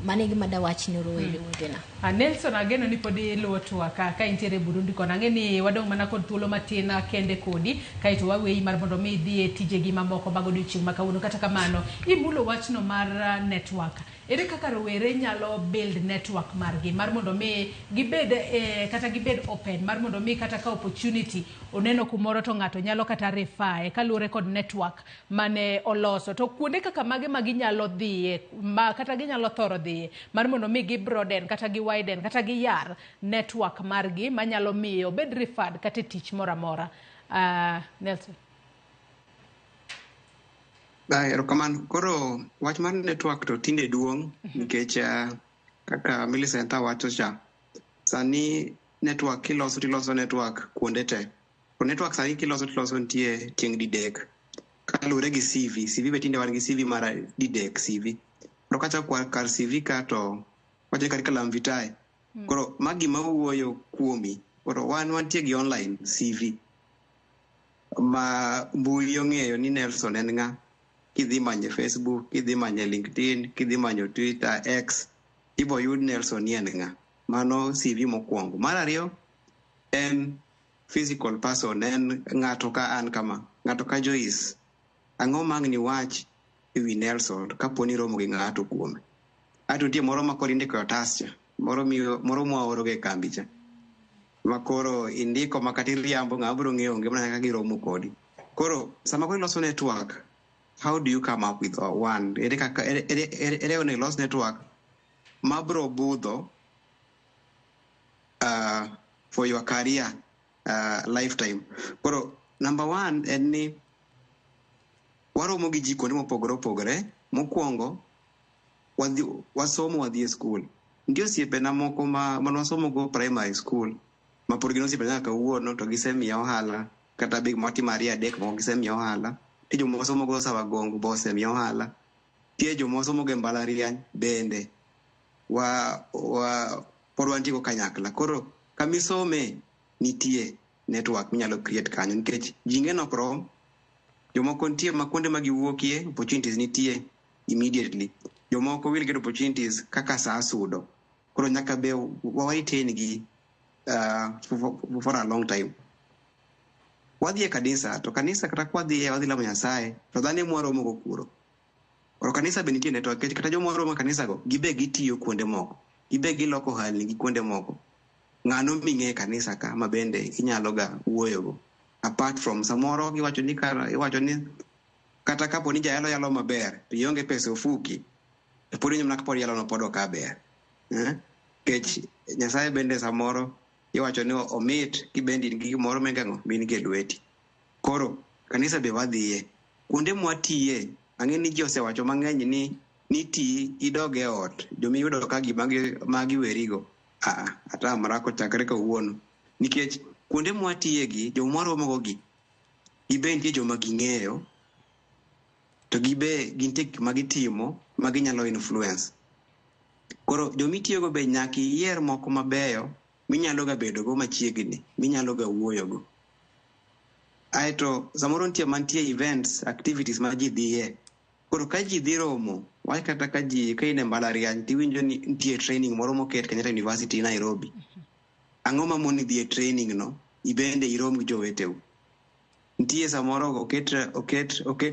Speaker 4: Mano e gima dawach ne rowere wetena.
Speaker 1: Nelson, ageno ni pod iluwo twak ka intiere Burundi kono. Ang'e ni wadong' mana kod thuolo matin kende kodi, kaeto waweyi mar mondo mi idhi e tijegi mamoko mag odiochieng' ma kawuono. Kata kamano, imulo wachno mar network. Ere kaka rowere nyalo build network margi mar mondo mi gibed kata gibed open mar mondo mi kata ka opportunity oneno kumoro to ng'ato nyalo kata refer kaluwore kod network mane oloso. To kuonde kaka mage ma ginyalo dhiye ma kata ginyalo thoro dhiye mar mondo mi gi broaden kata gi widen kata giyar network margi manyalo miyo bed referred kata e tich moro amora. Nelson.
Speaker 2: Erokamano. Koro wach mar network to tinde duong' nikech kaka Millicent wacho cha, sani network kiloso tiloso network kuonde te. To network sani kiloso tiloso nitie tieng' didek. Kaluwore gi CV, CV be tinde wan gi CV mar didek CV. To kachako kar CV ka to wacho ni curriculum vitae. Koro ma gima wuoyo kuomi. Koro wan wantie gi online CV ma mbui ong'eyo ni Nelson en ng'a. Kidhi manye Facebook, kidhi manye LinkedIn, kidhi manyo Twitter, X, ibo yud Nelson ni en ng'a. Mano CV mokwongo. Mar ariyo en physical person, en ng'ato ka an kama, ng'ato ka Joyce. Ang'o ma ang' niwach ewi Nelson kapo ni iromo gi ng'ato kuome? Ato nitie moro ma koro indiko e otas cha, moro mwaoro ga e kambi cha. Ma koro indiko ma kata iriambo ng'ama biro ng'eyo onge mana kaka giromo kodi. Koro sama koro iloso network, how do you come up with one? Ere kaka ere onego ilos network mabro budho for your career lifetime. Koro number one en ni waromo gi ji kuonde mopogore opogore. Mokwongo wasomo wadhi e school. Nitie osiepena moko mane wasomo go primary school ma pod gin osiepena nyaka kawuono to gisemiya ohala kata big matimo 2 3 moko gisemiya ohala. Nitie joma wasomo go Sawa Gongo be osemiya ohala. Nitie joma wasomo go e mbalariany bende pod wantie go kanyakla. Koro kamisome nitie network minyalo create kanyo nikech ji ng'eny ok rom. Jomoko nitie ma kuonde ma giwuokie opportunities nitie immediately. Jomoko will get opportunities kaka saa sudo. Koro nyaka be wa retain gi for a long time. Wadhi e kanisa, to kanisa kata kwadhiye wadhi lamo Nyasaye, to dhano ema waromo go kuro. Koro kanisa be nitie network, nikech kata joma waromo e kanisa go, gibe gitiyo kuonde moko. Gibe giloko ohalni gi kuonde moko. Ng'ano ming'e e kanisa ka ma bende inyalo ga wuoyogo. Apart from samoro giwacho ni iwacho ni kata kapo ni jayalo yalo maber, to ionge pesa ofuki, to pod iwinjo mana ka pod yalo no pod ok ber. Nikech Nyasaye bende samoro iwacho ni omit kibendi in gi gimoro mengang'o min gi e lweti. Koro kanisa be wadhiye. Kuonde mwatiye, ang'e ni ji osewacho mang'eny ni ti idog e ot, jomiyudo ka gima magi werigo. Atamra kochakre kawuono. Nikech Kuonde mwatiye gi, joma waromogo gi, gibe nitie joma ging'eyo, to gibe gintie gik ma gitimo ma ginyalo influence. Koro jomitiyogo be nyaka iyier moko mabeyo minyalo ga bedogo machiegni, minyalo ga wuoyogo. Aeto samoro nitie mantie events, activities ma ji dhiye. Koro ka ji dhi romo, wach kata ka ji ka in e mbalariany tiwinjo ni nitie training moro moket Kenyatta University Nairobi. Ang'o ma moni dhi e training no, ibende irom gi joweteu. Nitie samoro oket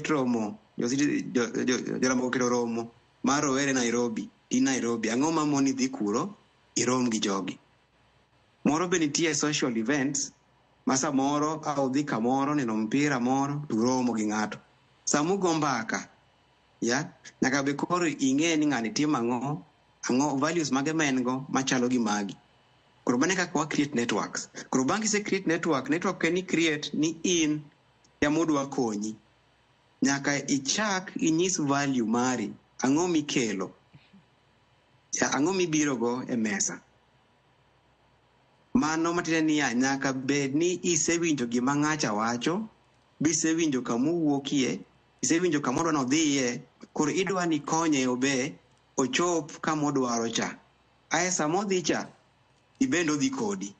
Speaker 2: romo, jo oketo romo mar rowere Nairobi, ti Nairobi. Ang'o ma moni dhi kuro, irom gi jogi. Moro be nitie social events, ma samoro a udhi kamoro neno mpira moro, turomo gi ng'ato. Sama ugo mbaka, ya, nyaka be koro ing'e ni ng'ani timo ang'o, ang'o values mage ma en go machalo gi magi. Koro mano e kaka wa create networks. Koro bang' kise create network, network en ni create ni in ema odwa konyi. Nyaka ichak inyis value mari, ang'o mikelo, ya, ang'o mibiro go e mesa. Mano matiende niya, nyaka bed ni isewinjo gima ng'acha wacho, bisewinjo kamowuokie, isewinjo kamodwa nodhiye, koro idwa ni konye obe ochop kamodwaro cha. Ae sama odhi cha, ibende odhi kodi.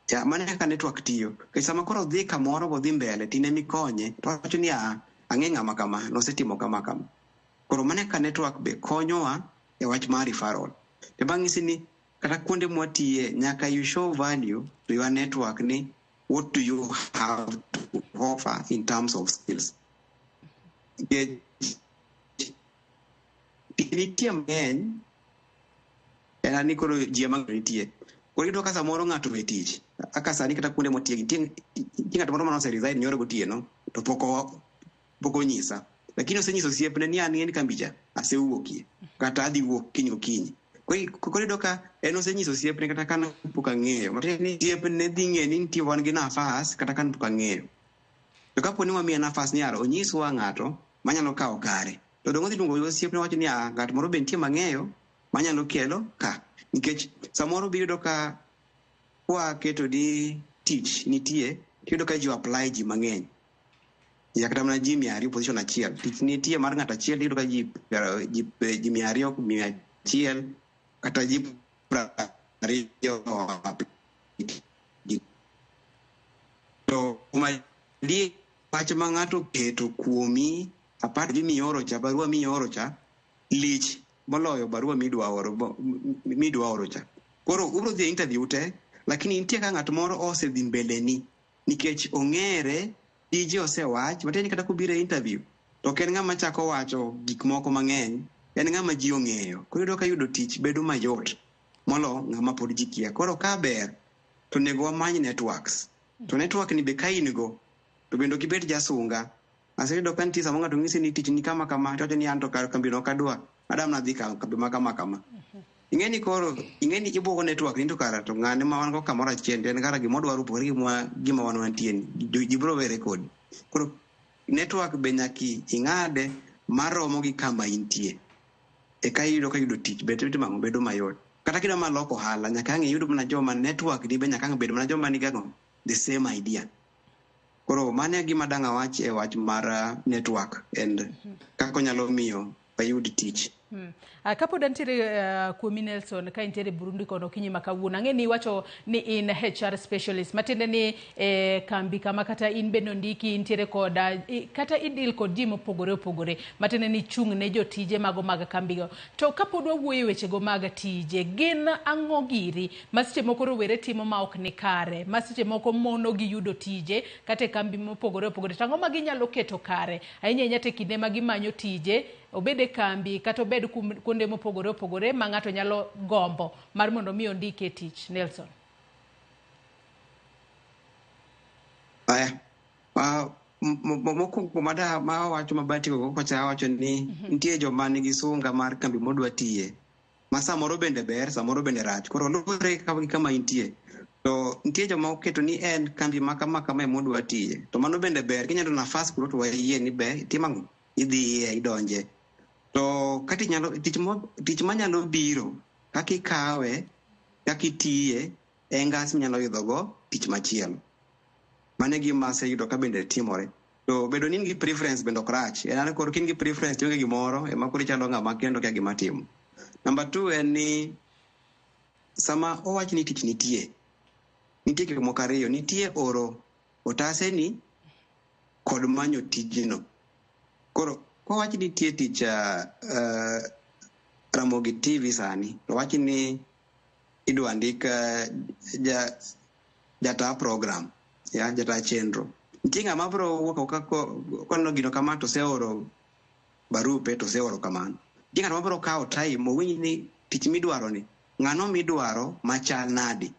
Speaker 2: Ya, mano e kaka network tiyo. Nikech sama koro odhi kamoro bodhi mbele, to in emikonye, to owacho ni aa, ang'e ng'ama kama, nosetimo kama kama. Koro mano e kaka network be konyowa e wach mar referral. To bang' ni kata kuonde mwatiye, nyaka you show value to your network ni what do you have to offer in terms of skills. Nikech nitie mang'eny, en ni koro ji ema nitie. Koro iyudo ka samoro ng'ato owe tich. Kaka sani kata kuonde mwatiye nitie ng'at moro mane ose resign nyoro gotieno to pok onyisa. Lakini osenyiso osiepne ni an en kambi cha asewuokie kata adhi wuok kiny gokinyi. Koro iyudo ka en osenyiso osiepne kata ka pok ang'eyo. Matiende ni osiepne dhi ng'eyo ni nitie wan gi nafas kata ka pok ang'eyo. To kapo ni wamiye nafas ni yaro onyiswa ng'ato manyalo kawo kare. To dong' odhi luongo osiepne wacho ni ng'at moro be nitie mang'eyo manyalo kelo ka. Nikech samoro biyudo ka kwaketo ni tich nitie, tiyudo ka ji apply ji mang'eny. Ya kata mana ji 200 position achiel. Tich nitie mar ng'ato achiel iyudo ka ji 200, 100 kata ji 20 apply. To madier wach ma ng'ato oketo kuomi apart gi mioro cha, barua mioro cha, lich moloyo barua midwa oro cha. Koro ubro dhi e interview te, lakini nitie ka ng'at moro osedhi mbele ni nikech ong'ere, tije osewach, matiende ni kata kobiro e interview, to ok en ng'ama chako wacho gik moko mang'eny, en ng'ama ji ong'eyo. Koro iyudo ka yudo tich bedo mayot molo ng'ama pod ji kia. Koro ka ber, to onego wamany networks. To network ni be ka in go, to bende ok ibed jasunga. Aseyudo ka nitie sama ng'ato ng'isi ni tich ni kama kama, to wacho ni an to kar kambino ok adwa, adam nadhi kambi ma kama kama. Ing'e ni koro, ing'e ni ibuogo network ni to kara to ng'ane ma wan go kamoro achiel, to en kara gima odwaro opogore gi gima wan wantie ni. Ji biro were kodi. Koro network be nyaka ing'ade maromo gi kama intie. Eka iyudo ka yudo tich be timo ang'o bedo mayot. Kata kidwa mana loko ohala, nyaka ang' iyud mana joma network ni be nyaka ang' bed mana joma nigi ang'o, the same idea. Koro mano e gima dang' awach e wach mar network and kaka onyalo miyo wayud tich.
Speaker 1: Kapod antiere kuomi Nelson, ka intiere Burundi kono okinyi ma kawuono, ang'e ni iwacho ni in HR specialist, matiende ni kambi kama kata in bende ondiki intiere koda kata idil kod ji mopogore opogore, matiende ni chung' ne jotije mago mag kambigo. To kapod wawuoyo e wechego mag tije, gin ang'o giri ma seche moko rowere timo ma ok ni kare, ma seche moko mono gi yudo tije kata e kambi mopogore opogore, to ang'o ma ginyalo keto kare ahinya ahinya to e kinde ma gimanyo tije, obed e kambi kata obed kuonde mopogore opogore ma ng'ato nyalo gombo mar mondo mi ondike tich? Nelson.
Speaker 2: Aya, mokwongo ma wacho mabati go kocha awacho ni nitie joma nigi sunga mar kambi modwa tiye, ma samoro bende ber, samoro bende rach. Koro luwore gi kama intie. To nitie joma oketo ni en kambi ma kama kama ema odwa tiye. To mano bende ber, kinyalo nafas kuro to wayie ni ber, itimo ang'o? Idhiye, idonje. To ka tich manyalo biro, kaka ikawe, kaka itiye, en ngas minyalo idhogo tich machielo. Mano e gima aseyudo ka bende timore. To bedo ni in gi preference bende ok rach. En koro ka in gi preference to ionge gimoro ema koro ichalo ng'ama kendo kia gima timo. Number 2 en ni sama owach ni tich nitie, nitie gik moko ariyo, nitie oro otaseni kod manyo tijno. Koro kowach ni nitie tich Ramogi TV sani, to wach ni idwa ndik jata program, ya jata chenro. Nitie ng'ama biro wuok oko koneno gino kama to oseoro barupe to oseoro kamano. Nitie ng'at ma biro kawo time owinj ni tich midwaro ni ng'ano midwaro machal nadi.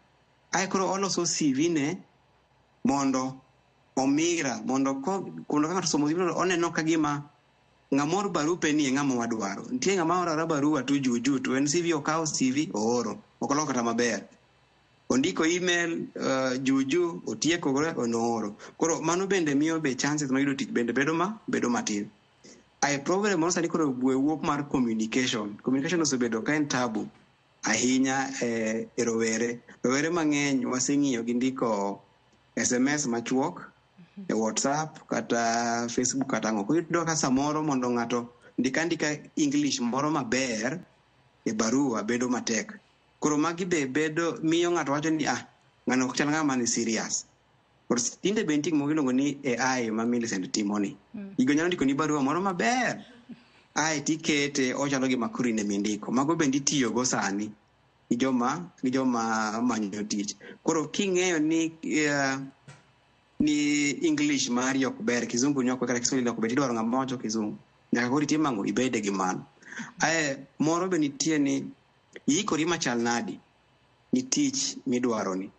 Speaker 2: Ae koro oloso CV ne mondo omira mondo ko ka ng'ato somo CV oneno ka gima ng'ama oro barupe ni e ng'ama wadwaro. Nitie ng'ama oro aora barua to juju to en CV okawo CV ooro ok oloko kata maber. Ondiko email juju otieko onooro. Koro mano bende miyo be chances mar yudo tich bende bedo matin. Ae problem moro sani koro wuok mar communication. Communication osebedo ka en tabu ahinya e rowere. Rowere mang'eny waseng'iyo gi ndiko SMS machuok e WhatsApp kata Facebook kata ang'o. Koro iyudo ka samoro mondo ng'ato ndik andika English moro maber e barua bedo matek. Koro magi be bedo miyo ng'ato wacho ni ng'ano ok chal ng'ama ni serious. Koro tinde be nitie gimoro iluongo ni AI ma Millicent timo ni. Gigo nyalo ndiko ni barua moro maber. Ae tikete ochalo gima koro in ema indiko. Mago bende itiyogo sani gi joma manyo tich. Koro king'eyo ni ni English mari ok ber, kizungu ni ok ber, kata Kiswahili ok ber, idwaro ng'ama wacho kizungu. Nyaka koro itim ang'o? Ibede gi mano. Ae moro be nitie ni iikori machal nadi ni tich midwaro ni.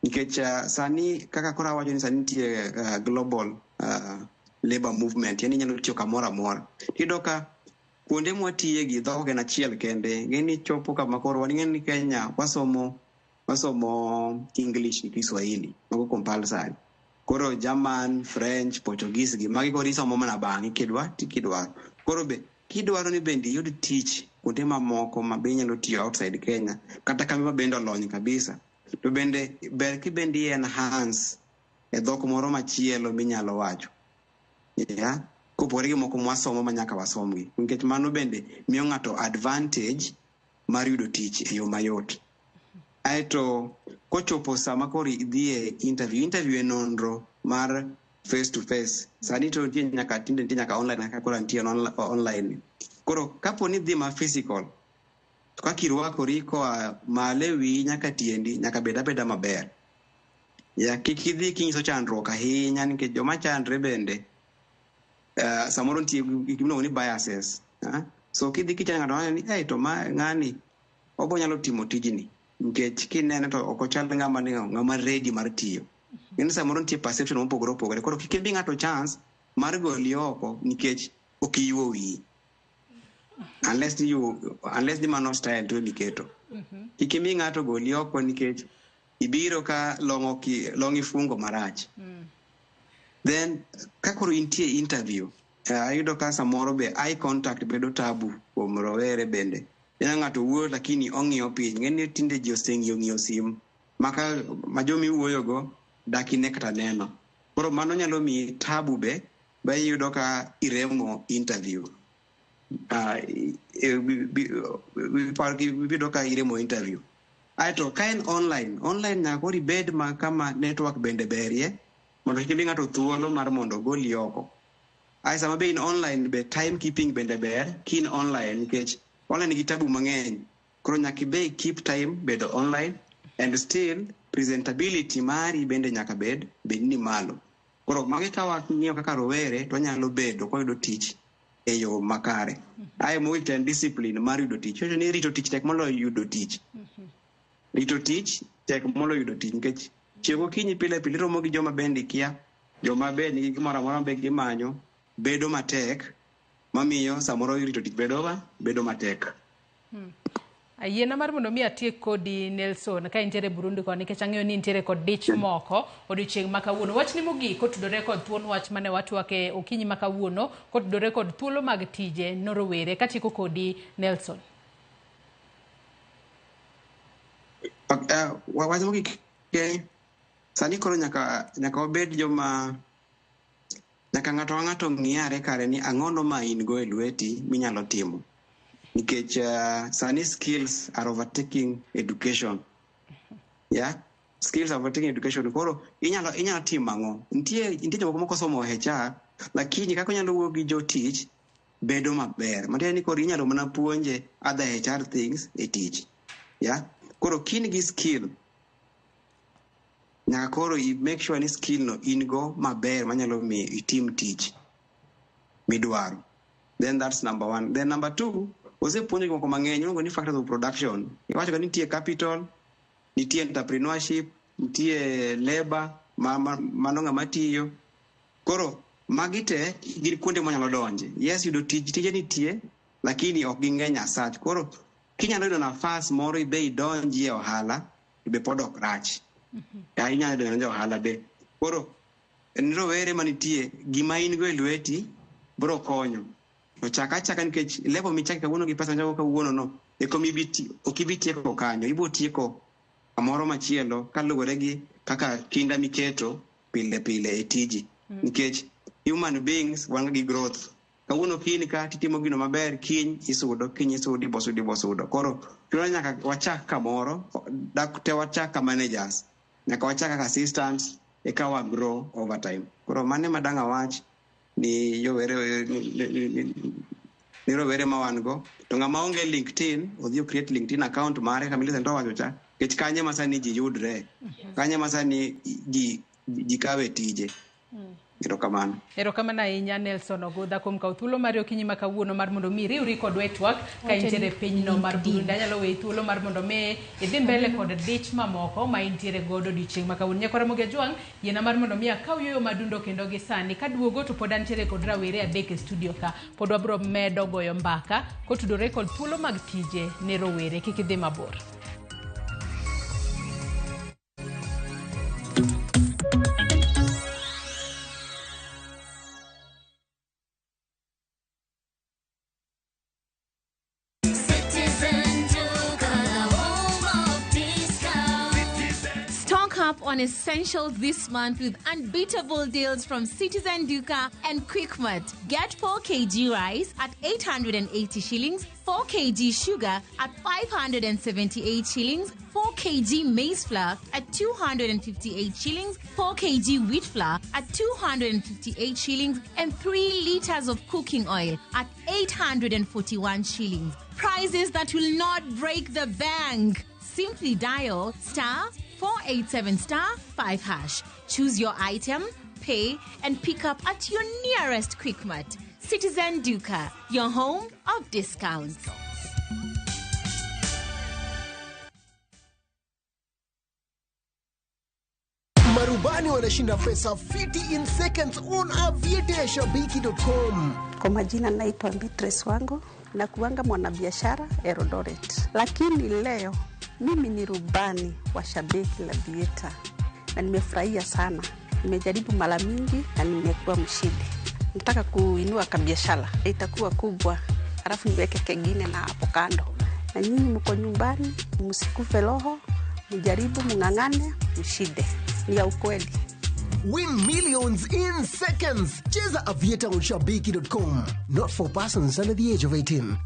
Speaker 2: Nikech sani kaka koro awacho ni sani nitie global labor movement, yani inyalo tiyo kamoro amora. Iyudo ka kuonde mwatiye gi dhok ok en achiel kende. Ng'e ni chopo kama koro wan ing'e ni Kenya wasomo English gi Kiswahili, mago compulsory. Koro German, French, Portuguese gi magi koro isomo mana bang'e kidwaro. Koro be kidwaro ni bende iyud tich kuonde mamoko ma be inyalo tiyo outside Kenya, kata kambi ma bende olony kabisa. To bende ber kibende i enhance e dhok moro machielo minyalo wacho. Yeah. Kopogore gi moko mwasomo ma nyaka wasomgi. Nikech mano bende miyo ng'ato advantage mar yudo tich e yo mayot. Aeto kochopo sama koro idhi e interview, interview e nonro mar face to face. Sani to nitie nyaka tinde nitie nyaka online kaka koro nitie online. Koro kapo ni idhi ma physical, to kaka irwakori koa malo e wiyi nyaka tiendi nyaka bed abeda maber. Ya kik idhi kinyiso chandruok ahinya nikech joma chandre bende samoro nitie gimiluongo ni biases. So kidhi kichano ng'ato wacho ni hey, to ma ng'ani obo nyalo timo tijni nikech kinene to ok ochal ng'ama ni ng'ama ready mar tiyo. Ng'eni samoro nitie perception mopogore opogore. Koro kik imi ng'ato chance mar goli oko nikech ok iyuo wiyi. Unless ni mano style to emiketo. Kik imi ng'ato goli oko nikech ibiro ka long ifungo marach. Then ka koro intie interview, ayudo ka samoro be eye contact bedo tabu kuom rowere bende. Ina ng'ato wuoyo lakini ong'iyo piny. Ng'eni tinde ji oseng'iyo ng'iyo sim maka ma joma iwuoyogo dak ine kata neno. Koro mano nyalo miyi tabu be ba iyudo ka iremo interview. Iyudo ka iremo interview. Aeto ka en online, online nyaka koro ibed ma kama network bende berie mondo kik imi ng'ato thuolo mar mondo ogoli oko. Ae sama be in online be time keeping bende ber kin online nikech online nigi tabu mang'eny. Koro nyaka ibe keep time bedo online and still presentability mari bende nyaka bed ni malo. Koro magi ka wang'iyo kaka rowere to wanyalo bedo kwa yudo tich e yo makare. Ae mogik en discipline mar yudo tich. Wacho ni rito tich tek moloyo yudo tich. Rito tich tek moloyo yudo tich nikech chiew gokinyi pile pile iromo gi joma bende ikia, joma be nigi gimoro amora be gimanyo, bedo matek mamiyo samoro rito tich bedo matek.
Speaker 1: Ayiena mar mondo mi atiek kodi Nelson ka intiere Burundi koni nikech ang'eyo ni intiere kod dich moko odiochieng' ma kawuono. Wachni mogik kotudore kod thuon wach mane watwake okinyi ma kawuono kotudore kod thuolo mag tije no rowere. Katieko kodi Nelson.
Speaker 2: Wach mogik sani koro nyaka wabed joma nyaka ng'ato ka ng'ato ng'iyare kare ni ang'ono ma in go e lweti minyalo timo. Nikech sani skills are overtaking education. Yeah? Skills are overtaking education. Koro inyalo timo ang'o? Nitie jomoko moko somo HR, lakini kaka onyalo wuoyo gi jotich bedo maber. Matiende ni koro inyalo mana puonje other HR things e tich. Yeah? Koro kin gi skill, nyaka koro i make sure ni skill no in go maber manyalo miyo itim tich midwaro. Then that's number one. Then number two, osepuonjo gik moko mang'eny iluongo ni factors of production. Iwacho ka nitie capital, nitie entrepreneurship, nitie labor, mano ng'ama tiyo. Koro magi te gin kuonde mwanyalo donje. Yes, yudo tich, tije nitie, lakini ok ging'eny as such. Koro kinyalo yudo nafas moro ibe idonji e ohala, to be pod ok rach. Inyalo donjo e ohala be. Koro en rowere manitie, gima in go e lweti biro konyo. To chak achaka nikech level michako kawuono gi pesa michako kawuono no, eko ok ibi tieko kanyo, ibo tieko kamoro machielo kaluwore gi kaka kinda miketo pile pile e tiji. Nikech human beings wan gi growth. Kawuono kiny ka titimo gino maber, kiny isudo, ibo sudo. Koro chuno nyaka wachak kamoro, dak te wachak ka managers, nyaka wachak kaka assistants, eka wa grow over time. Koro mane madang' awach ni yowere ni rowere ma wan go. To ng'ama onge LinkedIn, odhi o create LinkedIn account mare kama Millicent owacho cha, nikech kanye ma sani ji yudre, kanye ma sani ji kawe tije. Erokamano.
Speaker 1: Erokamano ahinya Nelson Ogudha kuom kawo thuolo mari okinyi ma kawuono mar mondo mi riwri kodwa e twak ka intiere e pinyno mar Burundi. Anyalo weyi thuolo mar mondo mi idhi mbele kod dich mamoko ma intiere godo odiochieng' ma kawuono. Nyakwara Ramogi Ajwang', yiena mar mondo mi akaw yueyo madundo kendo gi sani. Kaduogo to pod antiere kod rawere adek e studio ka. Pod wabiro medo goyo mbaka kotudore kod thuolo mag tije ne rowere. Kik idhi mabor.
Speaker 13: Up on essentials this month with unbeatable deals from Citizen Duka and Quickmart. Get 4 kg rice at 880 shillings, 4 kg sugar at 578 shillings, 4 kg maize flour at 258 shillings, 4 kg wheat flour at 258 shillings, and 3 liters of cooking oil at 841 shillings. Prices that will not break the bank. Simply dial star 487 star 5 hash. Choose your item, pay, and pick up at your nearest Quickmart. Citizen Duka, your home of discounts.
Speaker 5: Marubani wanashinda pesa 50 in seconds on aviateashabiki.com.
Speaker 3: Kwa majina naitwa Beatrice Wango na kuanga mwanabiashara Eldoret. Lakini leo mimi ni rubani wa Shabiki la Vieta na nimefurahia sana. Nimejaribu mara mingi na nimekuwa mshindi. Nataka kuinua kabiashara, itakuwa kubwa, alafu niweke kengine na hapo kando. Na nyinyi mko nyumbani, msikufe roho, mjaribu, mng'ang'ane, mshinde. Ni ya ukweli.
Speaker 5: Win millions in seconds. Cheza Aviator on Shabiki.com. Not for persons under the age of 18.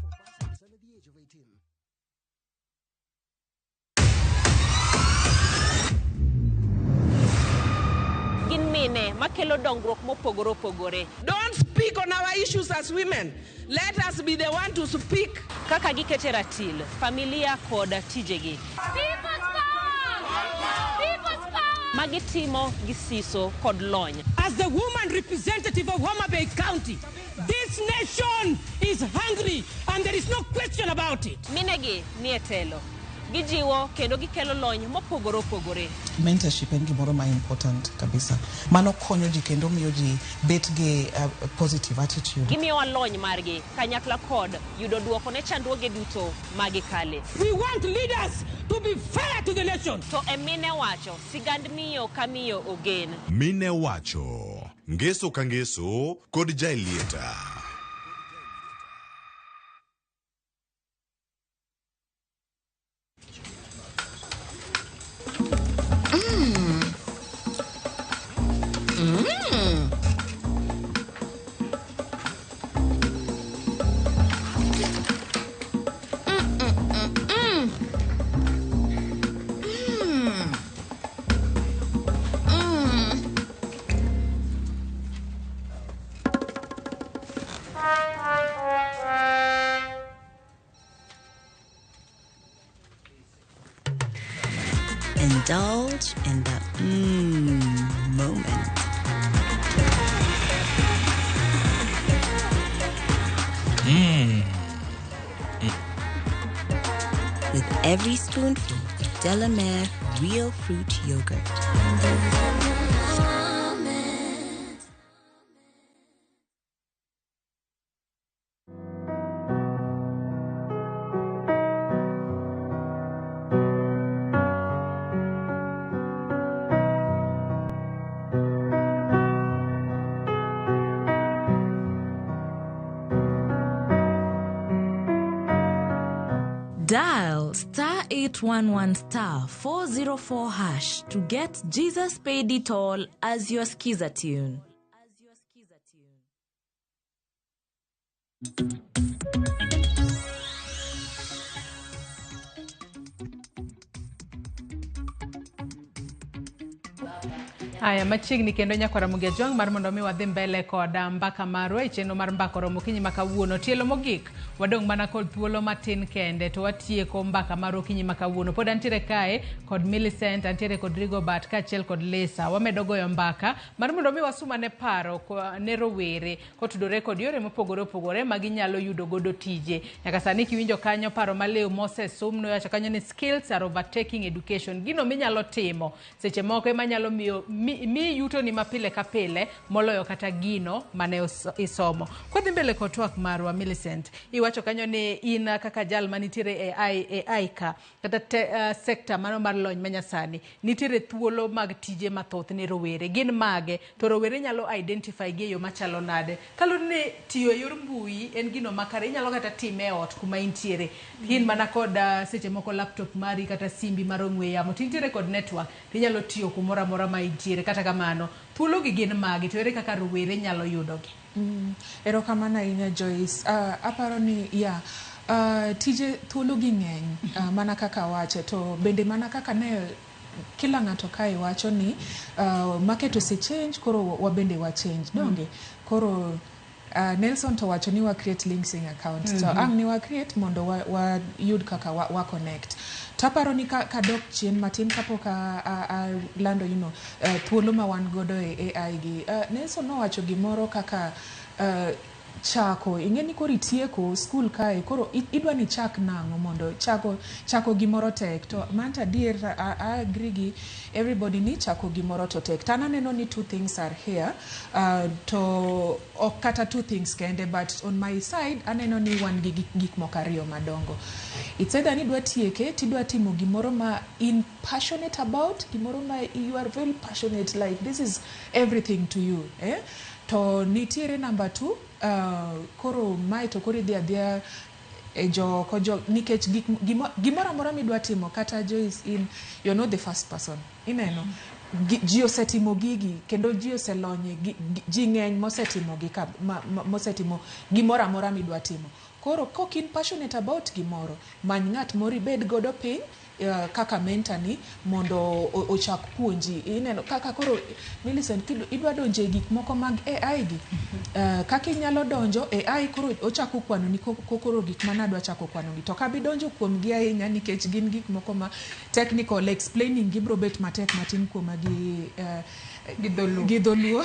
Speaker 6: Makelo dongruok mopogore opogore.
Speaker 7: Don't speak on our issues as women. Let us be the one to speak.
Speaker 6: Kaka gikete ratil, familia kod tijegi.
Speaker 24: People's power! People's power!
Speaker 6: Magitimo gi siso kod lony.
Speaker 25: As the woman representative of Homa Bay County, this nation is hungry and there is no question about it.
Speaker 6: Minegi ni e telo. Gijiwo kendo gikelo lony mopogore opogore.
Speaker 26: Mentorship en gimoro ma important kabisa. Mano konyo ji kendo miyo ji bet gi positive attitude.
Speaker 6: Gimiyowa lony margi kanyakla kod yudo duoko ne chandruoge duto magikale.
Speaker 25: We want leaders to be fair to the nation.
Speaker 6: To e mine wacho, sigand miyo ka miyo ogen.
Speaker 18: Mine wacho, ngeso ka ngeso kod Jaelieta.
Speaker 8: Indulge in the moment. With every spoonful of Delamere Real Fruit Yogurt.
Speaker 13: Dial star 811 star 404 hash to get Jesus Paid It All as your skiza tune.
Speaker 1: Aya, machiegni kendo nyakwara Ramogi Ajwang' mar mondo mi wadhi mbele kod mbaka marwa e chenro mar mbaka oromo okinyi ma kawuono. Tielo mogik wadong' mana kod thuolo matin kende to watieko mbaka mar okinyi ma kawuono. Pod antiere kae kod Millicent, antiere kod Rigobert kaachiel kod Lisa. Wamedo goyo mbaka mar mondo mi wasumane paro ne rowere kotudore kod yore mopogore opogore ma ginyalo yudo godo tije. Nyaka sani kiwinjo kanyo paro maliw mosesum nowacho kanyo ni skills are overtaking education. Gino minyalo timo seche moko ema nyalo miyo mi yuto ni mapile ka pile moloyo kata gino mane isomo. Kwadhi mbele kod twak marwa Millicent, iwacho kanyo ni in kaka jal manitiere e AI ka kata sector mano mar lony manyasani nitiere thuolo mag tije mathoth ne rowere. Gin mage to rowere nyalo identify gi e yo machalo nade? Kaluwore ni tiyo e yor mbui en gino makare, inyalo kata time e ot kuma intiere. In mana kod seche moko laptop mari kata simbi mar ong'we yamo to intiere kod network tinyalo tiyo kumoro amora ma intiere. Kata kamano thuolo gi gin mage to ere kaka rowere nyalo yudogi?
Speaker 9: Erokamano ahinya Joyce. Aparo ni tije thuolo gi ng'eny mana kaka wache to bende mana kaka ne kila ng'ato kae wacho ni market ose change koro wabende wa change donge koro Nelson to wacho ni wa create LinkedIn account to ang' ni wa create mondo wa yud kaka wa connect. Taparo ni kadok chien matin kapok lando thuolo ma wan godo e AI gi Nelson nowacho gimoro kaka chako ing'e ni koro itieko skul kae koro idwa ni chak nang'o mondo chako gimoro tek to manto adier I agree gi everybody ni chako gimoro to tek. To an aneno ni two things are here to ok kata two things kende but on my side aneno ni wan gi gik moko ariyo madongo. It's either ni idwa tieke tidwa timo gimoro ma in passionate about, gimoro ma you are very passionate, like this is everything to you, eh? To nitiere number 2 koro mae to koro idhi adhiya e joko nikech gimoro amora midwa timo kata Joyce in you're not the first person ineno ji osetimo gigi kendo ji oselonye ji ng'eny mosetimo gi mosetimo gimoro amora midwa timo. Koro kok in passionate about gimoro, many ng'at moro ibed godo piny kaka mentor ni mondo ochak puonji. Ineno kaka koro Millicent idwa donjo e gik moko mag AI gi. Kaka inyalo donjo AI koro ochako kwano ni koro gik mana adwa chako kwano gi. To ka bidonjo kuom gi ahinya nikech gin gik moko ma technical explaining gibro bet matek matin kuoma gi gi dholuo.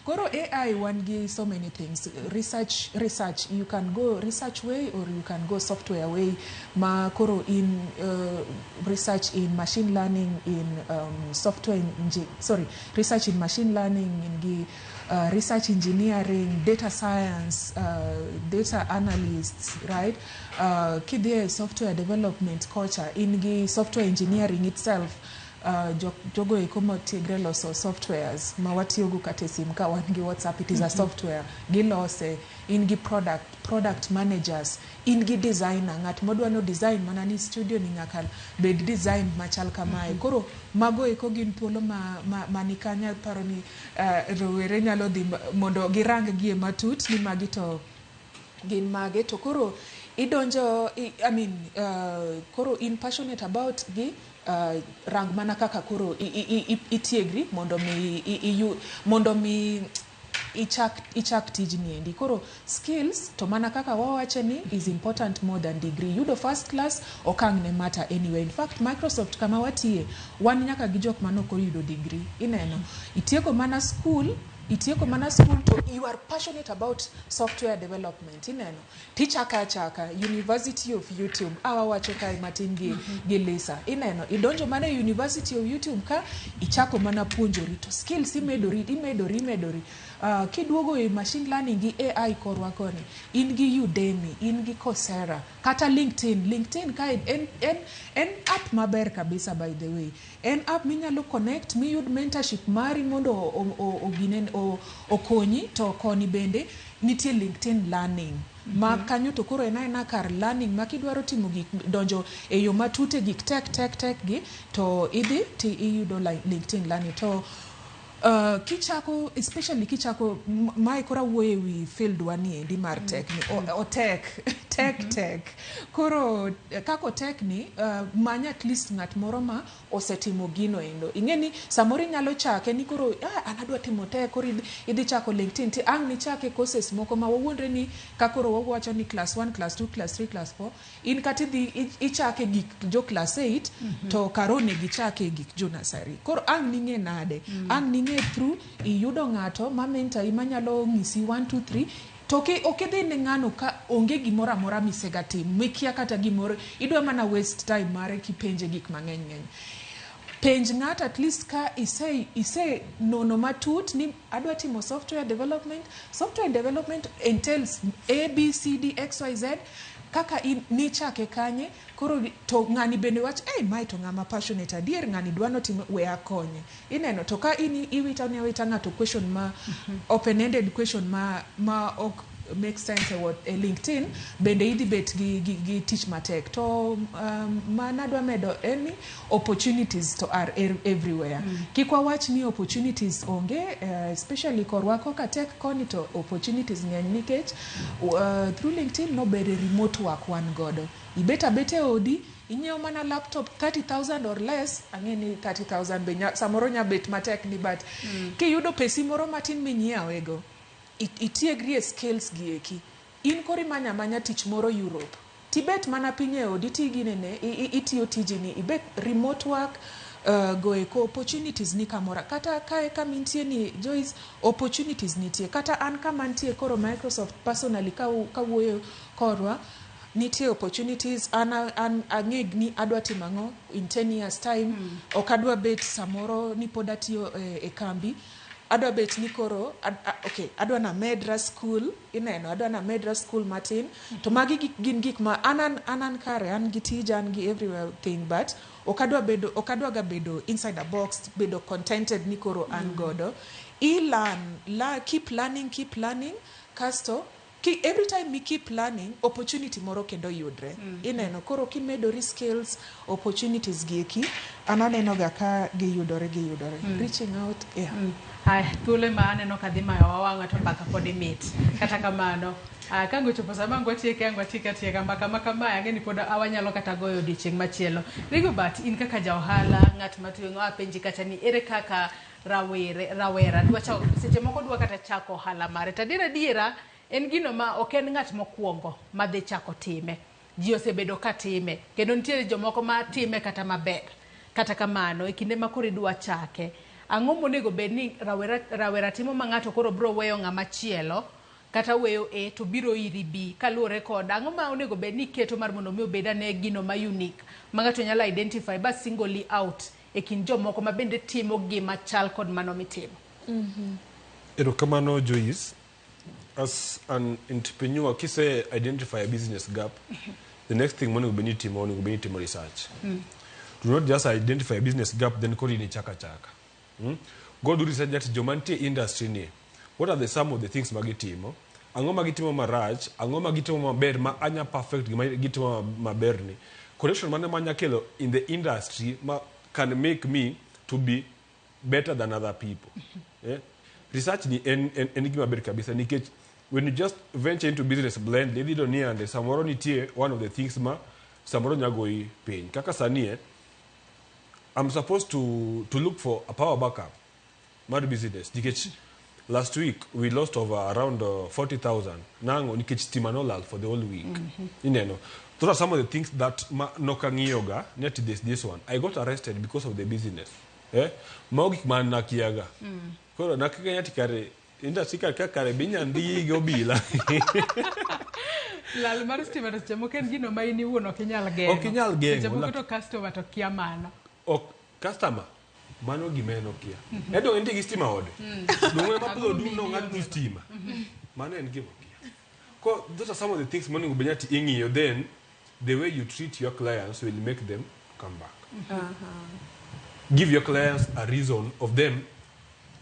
Speaker 9: Koro AI wan gi so many things. Research. You can go research way or you can go software way. Ma koro in research in machine learning, in software, research in machine learning, in gi research engineering, data science, data analysts, right? Kidhie software development culture, in gi software engineering itself. Jogo eko motiegre loso softwares ma watiyogo kata e sim ka wan gi WhatsApp, it is a software gilose. In gi product managers, in gi designer, ng'at modwa no design mana ni studio ni nyaka bed design machal kamae. Koro mago eko gin thuolo ma ni kanyo. Aparo ni rowere nyalo dhi mondo girang gie matut ni magi to gin mage. To koro idonjo, I mean, koro in passionate about gi rang mana kaka koro itiegri mondo mi ichak tijni endi. Koro skills to mana kaka wawache ni is important more than degree. Yudo first class ok ang' ne matter anyway. In fact, Microsoft kama watiye, wan nyaka gi jok mane ok oyudo degree. Ineno, itieko mana school to you are passionate about software development. Ineno, tichaka achaka University of YouTube, awawacho kae matin gi Lisa. Ineno, idonjo mana e University of YouTube ka ichako mana puonjori to skills imedori, imedori, imedori. Kiduogo e machine learning gi AI korwa koni, in gi Udemy, in gi Coursera, kata LinkedIn. LinkedIn kae en app maber kabisa. By the way, en app minyalo connect miyud mentorship mari mondo okonyi. To koni bende nitie LinkedIn Learning ma kanyo to koro en aena kar learning ma kidwaro timo gik donjo e yo matut e gik tech tech tech gi to idhi ti iyudo LinkedIn Learning. To kichako, especially kichako, mae koro awuoyo e wi field wa ni endi mar tech ni o tech tech tech. Koro kaka otek ni, many at least ng'at moro ma osetimo gino endo. Ing'e ni samoro inyalo chake ni koro an adwa timo tech, koro idhi chako LinkedIn ti ang' nichake courses moko ma wawuondre ni ka koro wawacho ni class 1, class 2, class 3, class 4, in kata idhi ichake gik jo class 8 to karo onego ichake gik jo nursery. Koro ang' ning'e nade? Ang' ning'e through iyudo ng'ato ma mentor manyalo ng'isi 1 2 3. To ok idhi ne ng'ano ka onge gimoro amora misega timo mikia kata gimoro, idwa mana waste time mare kipenje gik mang'eny ng'eny. Penj ng'ato at least ka ise nono matut ni adwa timo software development. Software development entails A, B, C, D, X, Y, Z. Kaka in nichake kanye? Koro to ng'ani bende wach, "Hey, mae to ng'ama passionate adier, ng'ani dwa notimo, we akonye." Ineno, to ka in iwita ni awita ng'ato question ma open ended question ma ok make sense e LinkedIn, bende idhi bet gi tich matek. To mana adwa medo en ni opportunities to are everywhere. Kik wawach ni opportunities onge, especially korwa koka tech koni to opportunities ng'eny nikech through LinkedIn nobede remote work wan godo. Ibet abeta e odi, inyiewo mana laptop 30,000 or less. Ang'e ni 30,000 be samoro nya bet matek ni, but kiyudo pesi moro matin minyiewego, itiegri e skills gi eki, in koro imanya amanya tich moro Europe, tibet mana piny e odi tiginene itiyo tijini, ibet remote work goeko opportunities ni kamora kata kae kama intie ni Joyce, opportunities nitie. Kata an kama nitie koro Microsoft personally kawuoyo korwa nitie opportunities. An ang'e ni adwa timo ang'o in 10 years time. Ok adwa bet samoro ni pod atiyo e kambi. Adwa bet ni koro okay, adwa na medra school. Ineno, adwa na medra school matin. To magi gin gik ma an kare an gi tija, an gi everywhere thing, but ok adwa ga bedo inside a box, bedo contented ni koro an godo. I learn la, keep learning, keep learning. Kasto every time mi keep learning, opportunity moro kendo yudre. Ineno, koro kimedori skills, opportunities gi eki an aneno ga ka giyudore, giyudore. Reaching out, yeah.
Speaker 1: Aya, thuolo ma aneno ka dhi mayo wang'a to mbaka pod imit. Kata kamano, ka ang' ochopo sama ang' watieke, ang' watieke atieka mbaka ma kamae, ang'e ni pod wanyalo kata goyo odiochieng' machielo. Rigobert, in kaka ja ohala, ng'at matueng'o, apenji kata ni ere kaka rawera dwa chako, seche moko dwa kata chako ohala mare. To adiera adiera, en gino ma ok en ng'at mokwongo madhi chako time. Ji osebedo ka time, kendo nitiere jomoko ma time kata maber. Kata kamano, e kinde ma koro idwa chake, ang'o monego bed ni rawera timo ma ng'ato koro biro weyo ng'ama chielo kata weyo A to biro iri B, kaluwore kod ang'o ma onego bed ni iketo mar mondo mi obed ane gino ma unique ma ng'ato nyalo identify ba single out e kind jomoko ma bende timo gima chal kod mano mitimo?
Speaker 10: Erokamano, Joyce. As an entrepreneur, kise identify a business gap, the next thing monego bed ni itimo, onego bed ni itimo research. Do not just identify a business gap then koro in ichaka chaka. Go do research that joma nitie industry ni, what are the some of the things ma gitimo? Ang'o ma gitimo marach? Ang'o ma gitimo maber ma anya perfect gima gitimo maber ni? Correction mane manya kelo in the industry ma can make me to be better than other people. Eh? Research ni en gima ber kabisa nikech when you just venture into business blindly, idhi yudo ni ande samoro nitie one of the things ma samoro nya goyi piny. Kaka sani I'm supposed to look for a power backup mar business nikech Last week we lost over around 40,000. Nang'o nikech stima nolal for the whole week. Ineno. Those are some of the things that ma nokang'iyoga ni ati this one. I got arrested because of the business. Eh? Mago gik man nakiaga. Koro nakia ati kare industry kar ka kare be inya ndiki gi obila.
Speaker 1: Lal mar stima to seche moko en gino ma in iwuon ok inyal geng'o.
Speaker 10: Ok inyal geng'o,
Speaker 1: Seche moko to customer to kia mano.
Speaker 10: Ok customer mano gima en okia. Edo entie gi stima ode. Dong' ema pudho dum no ng'adnu stima. Mano en gima okia. Ko those are some of the things monego bed ni ati ing'iyo then the way you treat your clients will make them come back. Give your clients a reason of them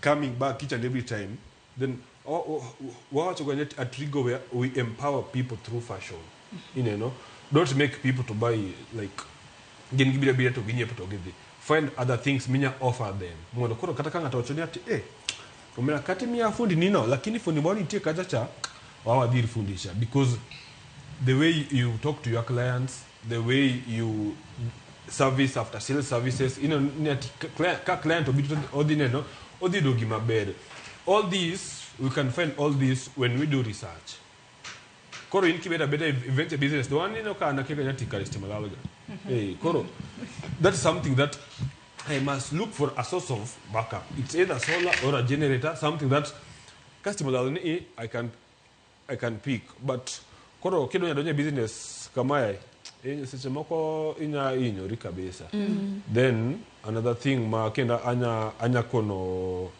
Speaker 10: coming back each and every time. Then wawacho ga ni at Rigo we empower people through fashion. Ineno, don't make people to buy like gin gibiro abira to ginyiepo to gidhi. Find other things minya offer them. Mondo koro kata ka ng'ato owacho ni ati omera kata imiya fundi nino lakini fundi moro nitie kacha cha wawadhi ir fundi cha because the way you talk to your clients, the way you service after sales services, ni ati ka client obiro to odhi neno odhi yudo gima ber. All this we can find all this when we do research. Koro in kibeda beda venture business to wan ineno ka an akia ga ni kare stima lalga. Hey, koro that's something that I must look for a source of backup. It's either solar or a generator, something that customer lal ni I can pick. But koro kidonjo adonja e business kamae, seche moko inya hinyori kabisa. Then another thing ma kendo anya kono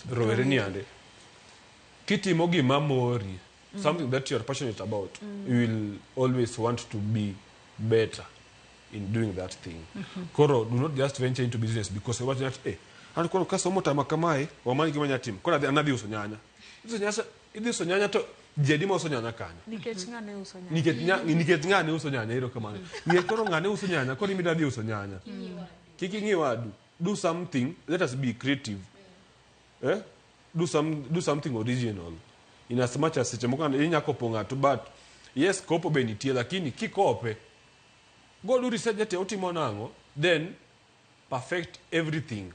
Speaker 10: rowere ni ande, kitimo gima mori, something that you are passionate about, you will always want to be better in doing that thing. Koro do not just venture into business because iwacho ni ati an koro kasomo tama kamae, wamany gima anya timo. Koro adhi uso nyanya. Idhi uso nyanya to ji adi ma uso nyanya kanyo?
Speaker 9: Nikech ng'ane uso nyanya.
Speaker 10: Nikech ng'ane uso nyanya, erokamano. Nikech koro ng'ane uso nyanya, koro in be idhi uso nyanya. Kik ing'i wadu. Do something, let us be creative. Eh? Do something original. In as much as seche moko inya kopo ng'ato, but yes, kopo be nitie, lakini kikope, go do research ati otimo nang'o, then perfect everything.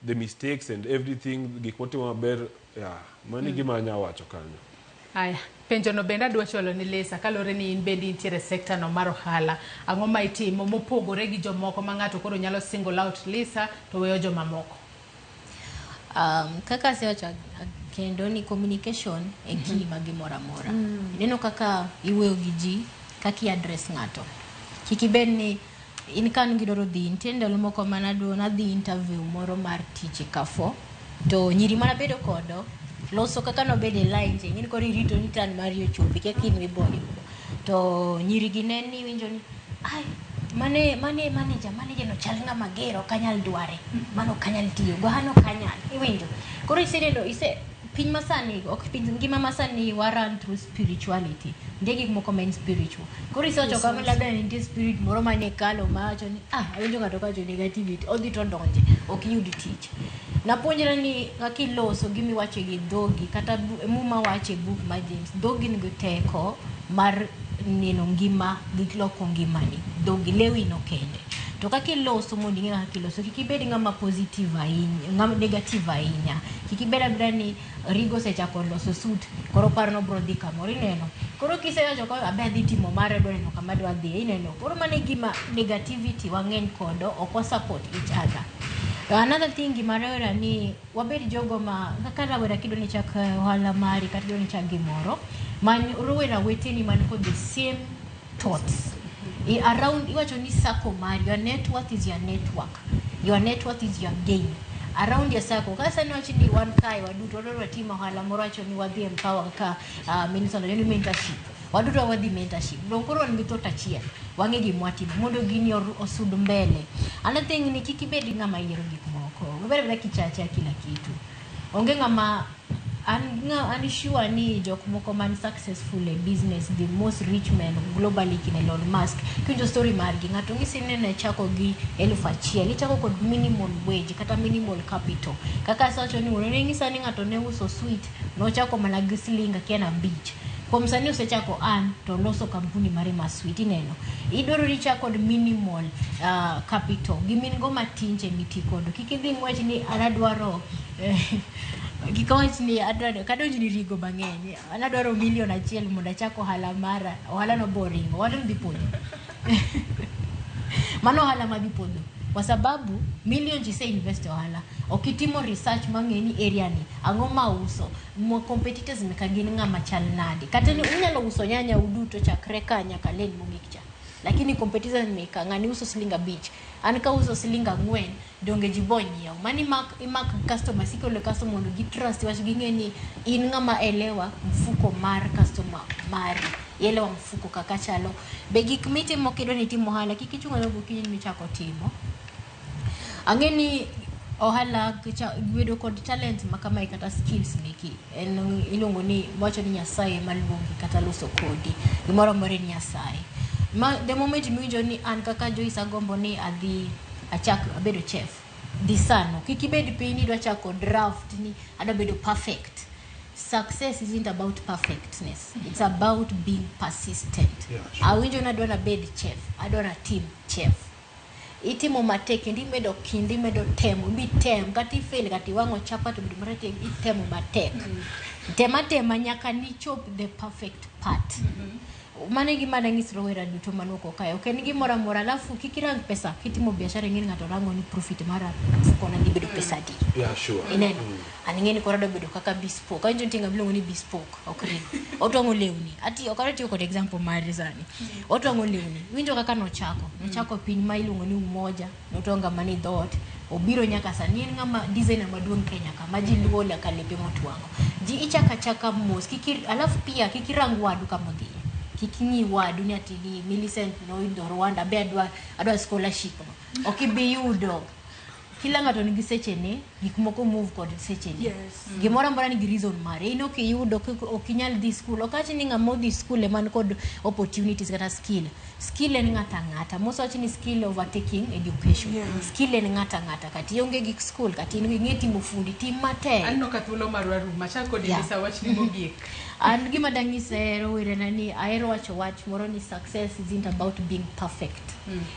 Speaker 10: The mistakes and everything, gik motimo maber, yeah, mano e gima anya wacho kanyo.
Speaker 1: Aya, penjo no bende adwa chwalo ni Lisa, kaluwore ni in bende intiere e sekta no mar ohala. Ang'o ma itimo mopogore gi jomoko ma ng'ato koro nyalo single out Lisa to weyo jomamoko?
Speaker 4: Kaka asewacho kendo ni communication e key ma gimoro amora. Ineno kaka iwuoyo gi ji, kaka i address ng'ato. Kik ibed ni in ka an gidwaro dhi, nitie ndalo moko manadwa nadhi interview moro mar tich e Carrefour, to nyiri manabedo kodo loso kaka nobedo e line cha, ing'eni koro irito ni turn mari ochopi, kia ka in mibo yudo. To nyiri gi ne ni winjo ni, ai, mane manager no chal ng'ama ger, ok anyal dware, mano ok anyal tiyo go, an ok anyal, iwinjo. Koro iseneno, piny masani, ok piny, ngima masani wa run through spirituality. Nitie gik moko ma en spiritual. Koro isewacho kama labda nitie spirit moro mane kalo mawacho ni, awinjo ng'ato kawacho negativity, odhi to odonje, ok iyud tich. Napuonjra ni kaka iloso gimiwacho gi dhogi, kata Muma wacho e buk mar James, dhogi nigi teko mar neno ngima gi loko ngimani. Dhogi, lewi no kende. To kaka iloso mondo ing'e kaka iloso, kik ibed ng'ama positive ahinya, ng'ama negative ahinya. Kik ibed abeda ni Rigo osechako loso suit, koro paro ni obro dhi kamoro, ineno. Koro kisewacho ka abe adhi timo mare, adwa neno kama adwa dhiye, ineno. Koro mano e gima negativity wang'eny kodo, ok wa support each other. Another thing gima rawera ni wabed jogo ma kaka rawera kidwa ni ichak ohala mari kata idwa ni ichak gimoro, many rowera weteni man kod the same thoughts. Around iwacho ni circle mari, your net worth is your network. Your net worth is your gain. Around your circle, kaka sani wacho ni wan kae waduto wadwaro watim ohala moro, wacho ni wadhi empower kaka minister owacho ni mentorship. Waduto wadhi mentorship. Dong koro wan gi thought achiel. Wang'e gima watimo mondo gini osud mbele. Another thing ni kik ibed ng'ama yiero gik moko. Wabed abeda kichacha kila kitu. Onge ng'ama an sure ni jok moko man successful e business, the most rich men globally kina Elon Musk, kiwinjo story margi, ng'ato ng'isi ni ne chako gi 1000, ichako kod minimal wage kata minimal capital. Kaka asewacho ni wuon ne ng'isa ni ng'ato ne uso sweet, nochako mana gi siling akia na 5. Kuom sani osechako an to oloso kampuni mare mar sweet ineno. Idwaro ni ichak kod minimal capital. Gima in go matin cha ema iti godo. Kik idhi ng'wech ni an adwaro kik awach ni adwaro kadonj ni rigo mang'eny. An adwaro milion achiel mondo achak ohala mara. Ohala no bo ringo. Ohala no dhi podho. Mano ohala madhi podho. Kwa sababu millions ise invest e ohala. Ok itimo research mang'e ni area ni ang'o ma uso. Mo competitors meka gin ng'ama chal nade. Kata ni unyalo uso nyanya uduto chakre ka nyaka lane mogik cha. Lakini competitors meka ng'ani uso siling 5. An ka uso siling 4 donge ji bo nyiewo. Mano imak customers ikelo customer mondo gi trust wach ging'e ni in ng'ama elewa mfuko mar customer mari. Ielewa mfuko kaka chalo. Be gik mitimo kidwa ni itim ohala kik ichung' achung'a gokinyi michako timo. Ang'e ni ohala bedo kod talent ma kamae kata skills meki en iluongo ni wacho ni Nyasaye ema luongi kata loso kodi. Gimoro amora en Nyasaye. Ma the moment miwinjo ni an kaka Joyce agombo ni adhi achak abedo chef. Dhi sano. Kik ibed piny ni idwa chako draft ni adwa bedo perfect. Success isn't about perfectness. It's about being persistent.
Speaker 10: Yeah, sure.
Speaker 4: Awinjo ni adwa nabed chef. Adwa natim chef. Itimo matek kendo imedo kinda imedo temo mitem kata ifail kata iwang'o chapat obedo marach itemo matek. Tem atema nyaka nichop the perfect part. Mano e gima dang'is rowera duto man oko kae. Ok en gimoro amora alafu kik irang pesa kitimo biashara ing'e ni ng'ato rango ni profit mara mfukona dhi bedo pesa adi.
Speaker 10: Yeah, sure.
Speaker 4: Ineno? An ing'e ni koro adwa bedo kaka bespoke. Awinjo nitie ng'ama iluongo ni bespoke. Ok ring. Otwang'o lewni. Ati ok adwa tiyo kod example mare sani. Otwang'o lewni. Iwinjo kaka nochako. Nochako piny ma iluongo ni Umoja. Notwang'o mana e dhoot. Obiro nyaka sani en ng'ama designer maduong' Kenya ka ma ji luwo nyaka lepe motwang'o. Ji ichako achaka mos. Kik alafu pia kik irang wadu kama odhiye. Kik ing'i wadu ni ati ni Millicent noidho Rwanda be adwa scholarship no. Ok ibi yudo. Kila ng'ato nigi sechene, gik moko move kod sechene.
Speaker 9: Yes.
Speaker 4: Gimoro amora nigi reason mare. In ok iyudo, ok inyal dhi school. Ok awach ni ng'ama odhi school ema nikod opportunities kata skill. Skill en ng'ato ang'ata. Mos wach ni skill overtaking education.
Speaker 9: Yeah.
Speaker 4: Skill en ng'ato ang'ata. Kata ionge gik school, kata in ing'e timo fundi, tim matek.
Speaker 1: Aneno ka thuolo marwa rumo. Achak kodi
Speaker 4: Yeah.
Speaker 1: Lisa, wachni mogik.
Speaker 4: An gima dang'ise rowerena ni ahero wacho wach moro ni success isn't about being perfect.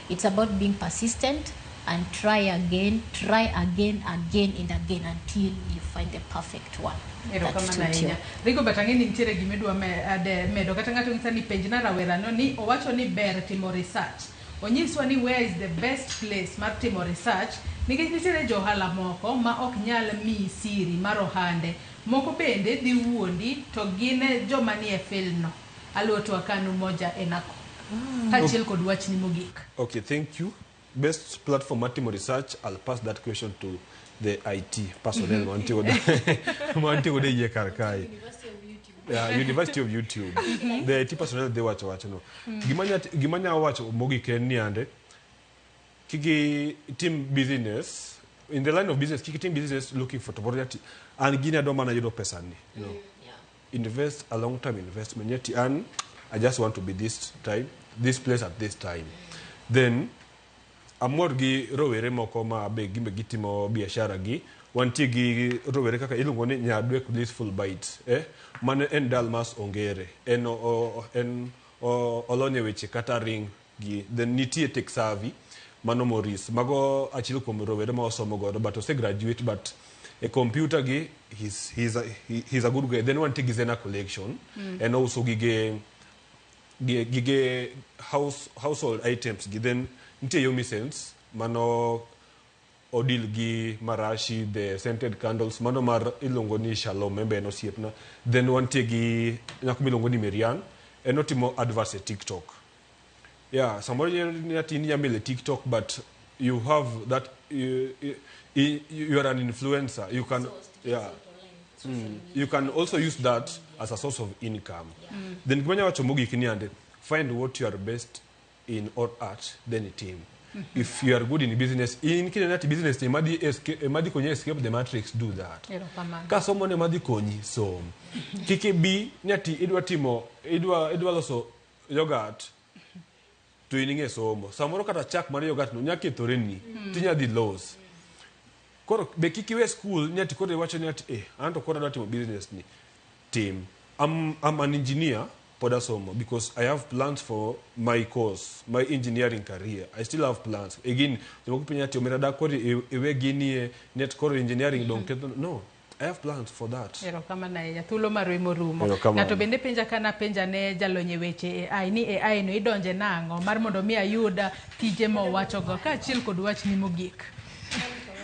Speaker 4: It's about being persistent and try again, again and again until you find the perfect one. That
Speaker 1: Erokamano
Speaker 4: suits you.
Speaker 1: ahinya. Rigobert ang'e ni nitiere gima idwa medo kata ng'ato ng'isa ni penjna rawerano ni owacho ni ber timo research. Onyiswa ni where is the best place mar timo research nikech nitiere jo ohala moko ma ok nyal miyi siri mar ohande. Moko bende dhi wuondi to gin joma nie field no. Aluwo twak kanu moja e nako. Kaachiel kod wachni mogik.
Speaker 10: Okay, thank you. Best platform mar timo research, I'll pass that question to the IT personnel mantie godo e iye kar kae. Yeah, University of YouTube. The IT personnel dhi wacho wachno. Gima nya wacho mogik en ni ande, kik itim business, in the line of business, kik itim business looking for tomorrow. Ati, an gini adwa mana yudo pesa ni. No. Invest a long term investment. Yet, an, I just want to be this time, this place at this time. Then, amor gi rowere moko ma be gimbe gitimo biashara gi, wantie gi rowere kaka iluongo ni Nyadwek Blissful Bites, Mano en Dalmas Ongere, en olony e weche catering gi. Then nitie Tech Savvy, mano Maurice. Mago achiel kuom rowere ma osomo godo, but ose graduate, but e computer gi, he's a good guy. Then wantie gi Zena Collection, en ouso gige household items gi. Then nitie Yomi Sense, mano odil gi marashi, the scented candles, mano mar iluongo ni Shalom, embe en osiepna. Then wantie gi nyako miluongo ni Marian, en otimo adverts e TikTok. Yeah, samoro ni ati in nyamile TikTok, but you have that, you are an influencer. You can, yeah. You can also use that as a source of income. Then gima anya wacho mogik ni ande, find what you are best in or at, then team. If you are good in business, in kineno ati business ni madhi escape, madhi konyi escape the matrix, do that.
Speaker 1: Erokamano.
Speaker 10: Ka somo ne madhi konyi, som. Kik ibi ni ati idwa timo, idwa loso yogurt, to in ing'e somo. Samoro kata chak mar yogurt no nya kethore ni, tinya dhi los. Koro be kik iwe school ni ati koro iwacho ni ati, an to koro adwa timo business ni. Tim. I'm an engineer, pod asomo, because I have plans for my course, my engineering career. I still have plans. Again, jomoko penja ati omera dak koro iwe gini e net koro engineering dong ketho. No, I have plans for that.
Speaker 1: Erokamano ahinya, thuolo marwa emorumo.
Speaker 10: Erokamano.
Speaker 1: Ng'ato bende penja kana penja ne jalony e weche AI ni AI no idonje nang'o mar mondo mi ayud tije mowachogo kaachiel kod wachni mogik.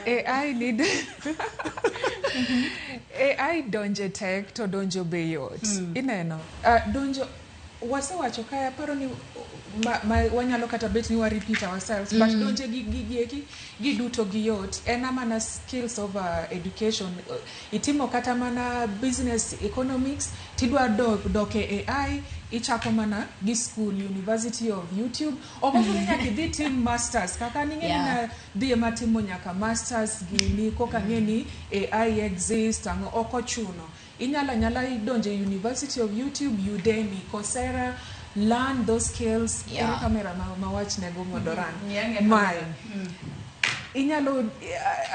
Speaker 9: AI need AI donje tek to donjo be yot. Ineno. Donjo wasewacho kae aparo ni ma wanyalo kata bet ni wa repeat ourselves but donje gi gigi eki giduto giyot en mana skills of education. Itimo kata mana business economics tidwa dok e AI ichako mana gi school University of YouTube ok ochuno ni nyaka idhi tim masters kaka ning'e ni na dhi ema timo nyaka masters gini koka ng'e ni AI exist ang'o ok ochuno inyalo anyala idonjo e University of YouTube Udemy Coursera learn those skills. Ere kamera ma wachnego mondo ran
Speaker 1: Ng'i ang'iya
Speaker 9: mae
Speaker 1: kamera.
Speaker 9: Inyalo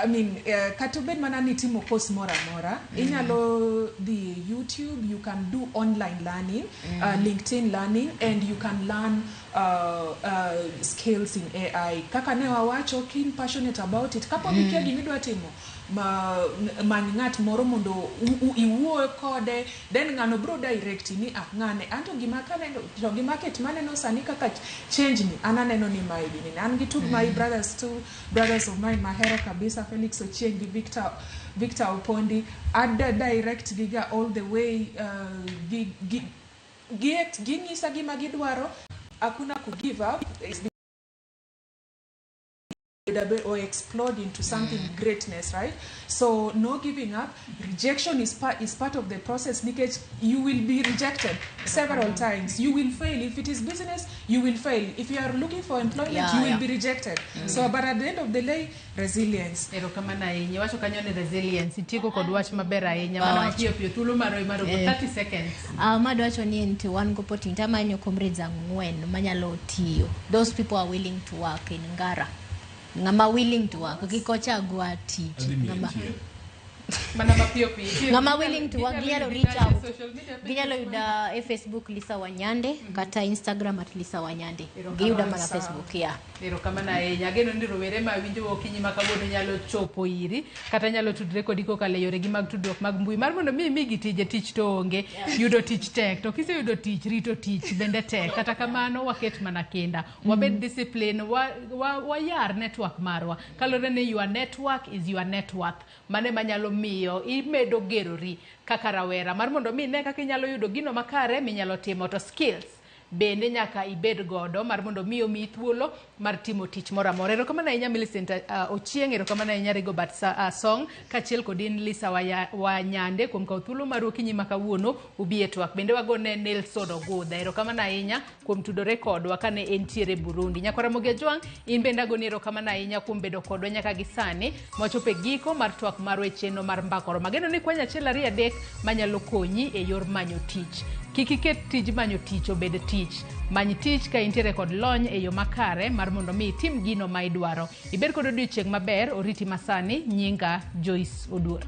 Speaker 9: I mean kata obed mana ni itimo course moro amora inyalo dhi e YouTube you can do online learning LinkedIn learning and you can learn skills in AI kaka ne wawacho kin passionate about it kapod ikia gimidwa timo ma, many ng'at moro mondo iwuo kode then ng'ano bro direct ni ah ng'ane anto gima kaneno to gi market maneno sani kaka change ni an aneno ni mae gini an gi two my brothers two brothers of mine mahero kabisa Felix Ochieng gi Victor Opondi ad direct giga all the way gi, gi, gi, ging'isa gima gidwaro hakuna ku give up. It's or explode into something greatness, right? So no giving up. Rejection is part of the process nikech you will be rejected several times. You will fail. If it is business, you will fail. If you are looking for employment, you will be rejected. So but at the end of the day, resilience.
Speaker 1: Erokamano ahinya. Iwacho kanyo ni resilience. Itieko kod wach maber ahinya. Mana
Speaker 4: Wawacho.
Speaker 1: mapiyo piyo thuolo marwa maromo 30 seconds.
Speaker 4: Madwa wacho ni en wan go opportunity amanyo comrades ang'wen manyalo tiyo those people are willing to work in Ngara ng'ama willing to work kik ochagwa tich
Speaker 10: Adhi miyi
Speaker 4: ng'ama
Speaker 10: achiel.
Speaker 1: Mana mapiyo piyo.
Speaker 4: Ng'ama willing to work ginyalo
Speaker 1: Ginyalo
Speaker 4: reach
Speaker 1: yudi
Speaker 4: out
Speaker 1: social media pages
Speaker 4: ginyalo yuda e Facebook Lisa Wanyande kata Instagram @LisaWanyande
Speaker 1: Erokamano.
Speaker 4: giyuda mana
Speaker 9: Sawa.
Speaker 4: Facebook yeah.
Speaker 1: Erokamano ahinya. Ageno ni rowere ma winjo okinyi ma kawuono nyalo chopo iri kata nyalo tudre kodi kokalo e yoregi mag tudruok mag mbui mar mondo mi imigi tije tich to onge yudo tich tek to kiseyudo tich rito tich bende tek kata kamano waket mana kinda wabed discipline wayar network marwa kaluwore ni your network is your net worth mane manyalo miyo imedo gerori kaka rawera mar mondo mi ine kaka inyalo yudo gino makare minyalo timo to skills bende nyaka ibed godo mar mondo mi omiyi thuolo mar timo tich moro amora. Erokamano ahinya Millicent Ochieng, erokamano ahinya Rigobert Song, kaachiel kod in Lisa Wanyande kuom kawo thuolo maru okinyi ma kawuono ubi e twak. Bende wagone Nelson Ogudha, erokamano ahinya kuom tudore kodwa kane entiere Burundi. Nyakwara Ramogi Ajwang', in bende agoni erokamano ahinya kuom bedo kodwa nyaka gi sani mwachopo e giko mar twak marwa e chenro mar Mbaka Oromo. Ageno ni kwanyo achiel ariyo adek manyalo konyi e yor manyo tich. Kik iket tij manyo tich obed tich. Many tich ka intiere kod lony e yo makare mar mondo mi itim gino ma idwaro. Ibed kod odiochieng' maber, oriti masani, nyinga Joyce Oduor.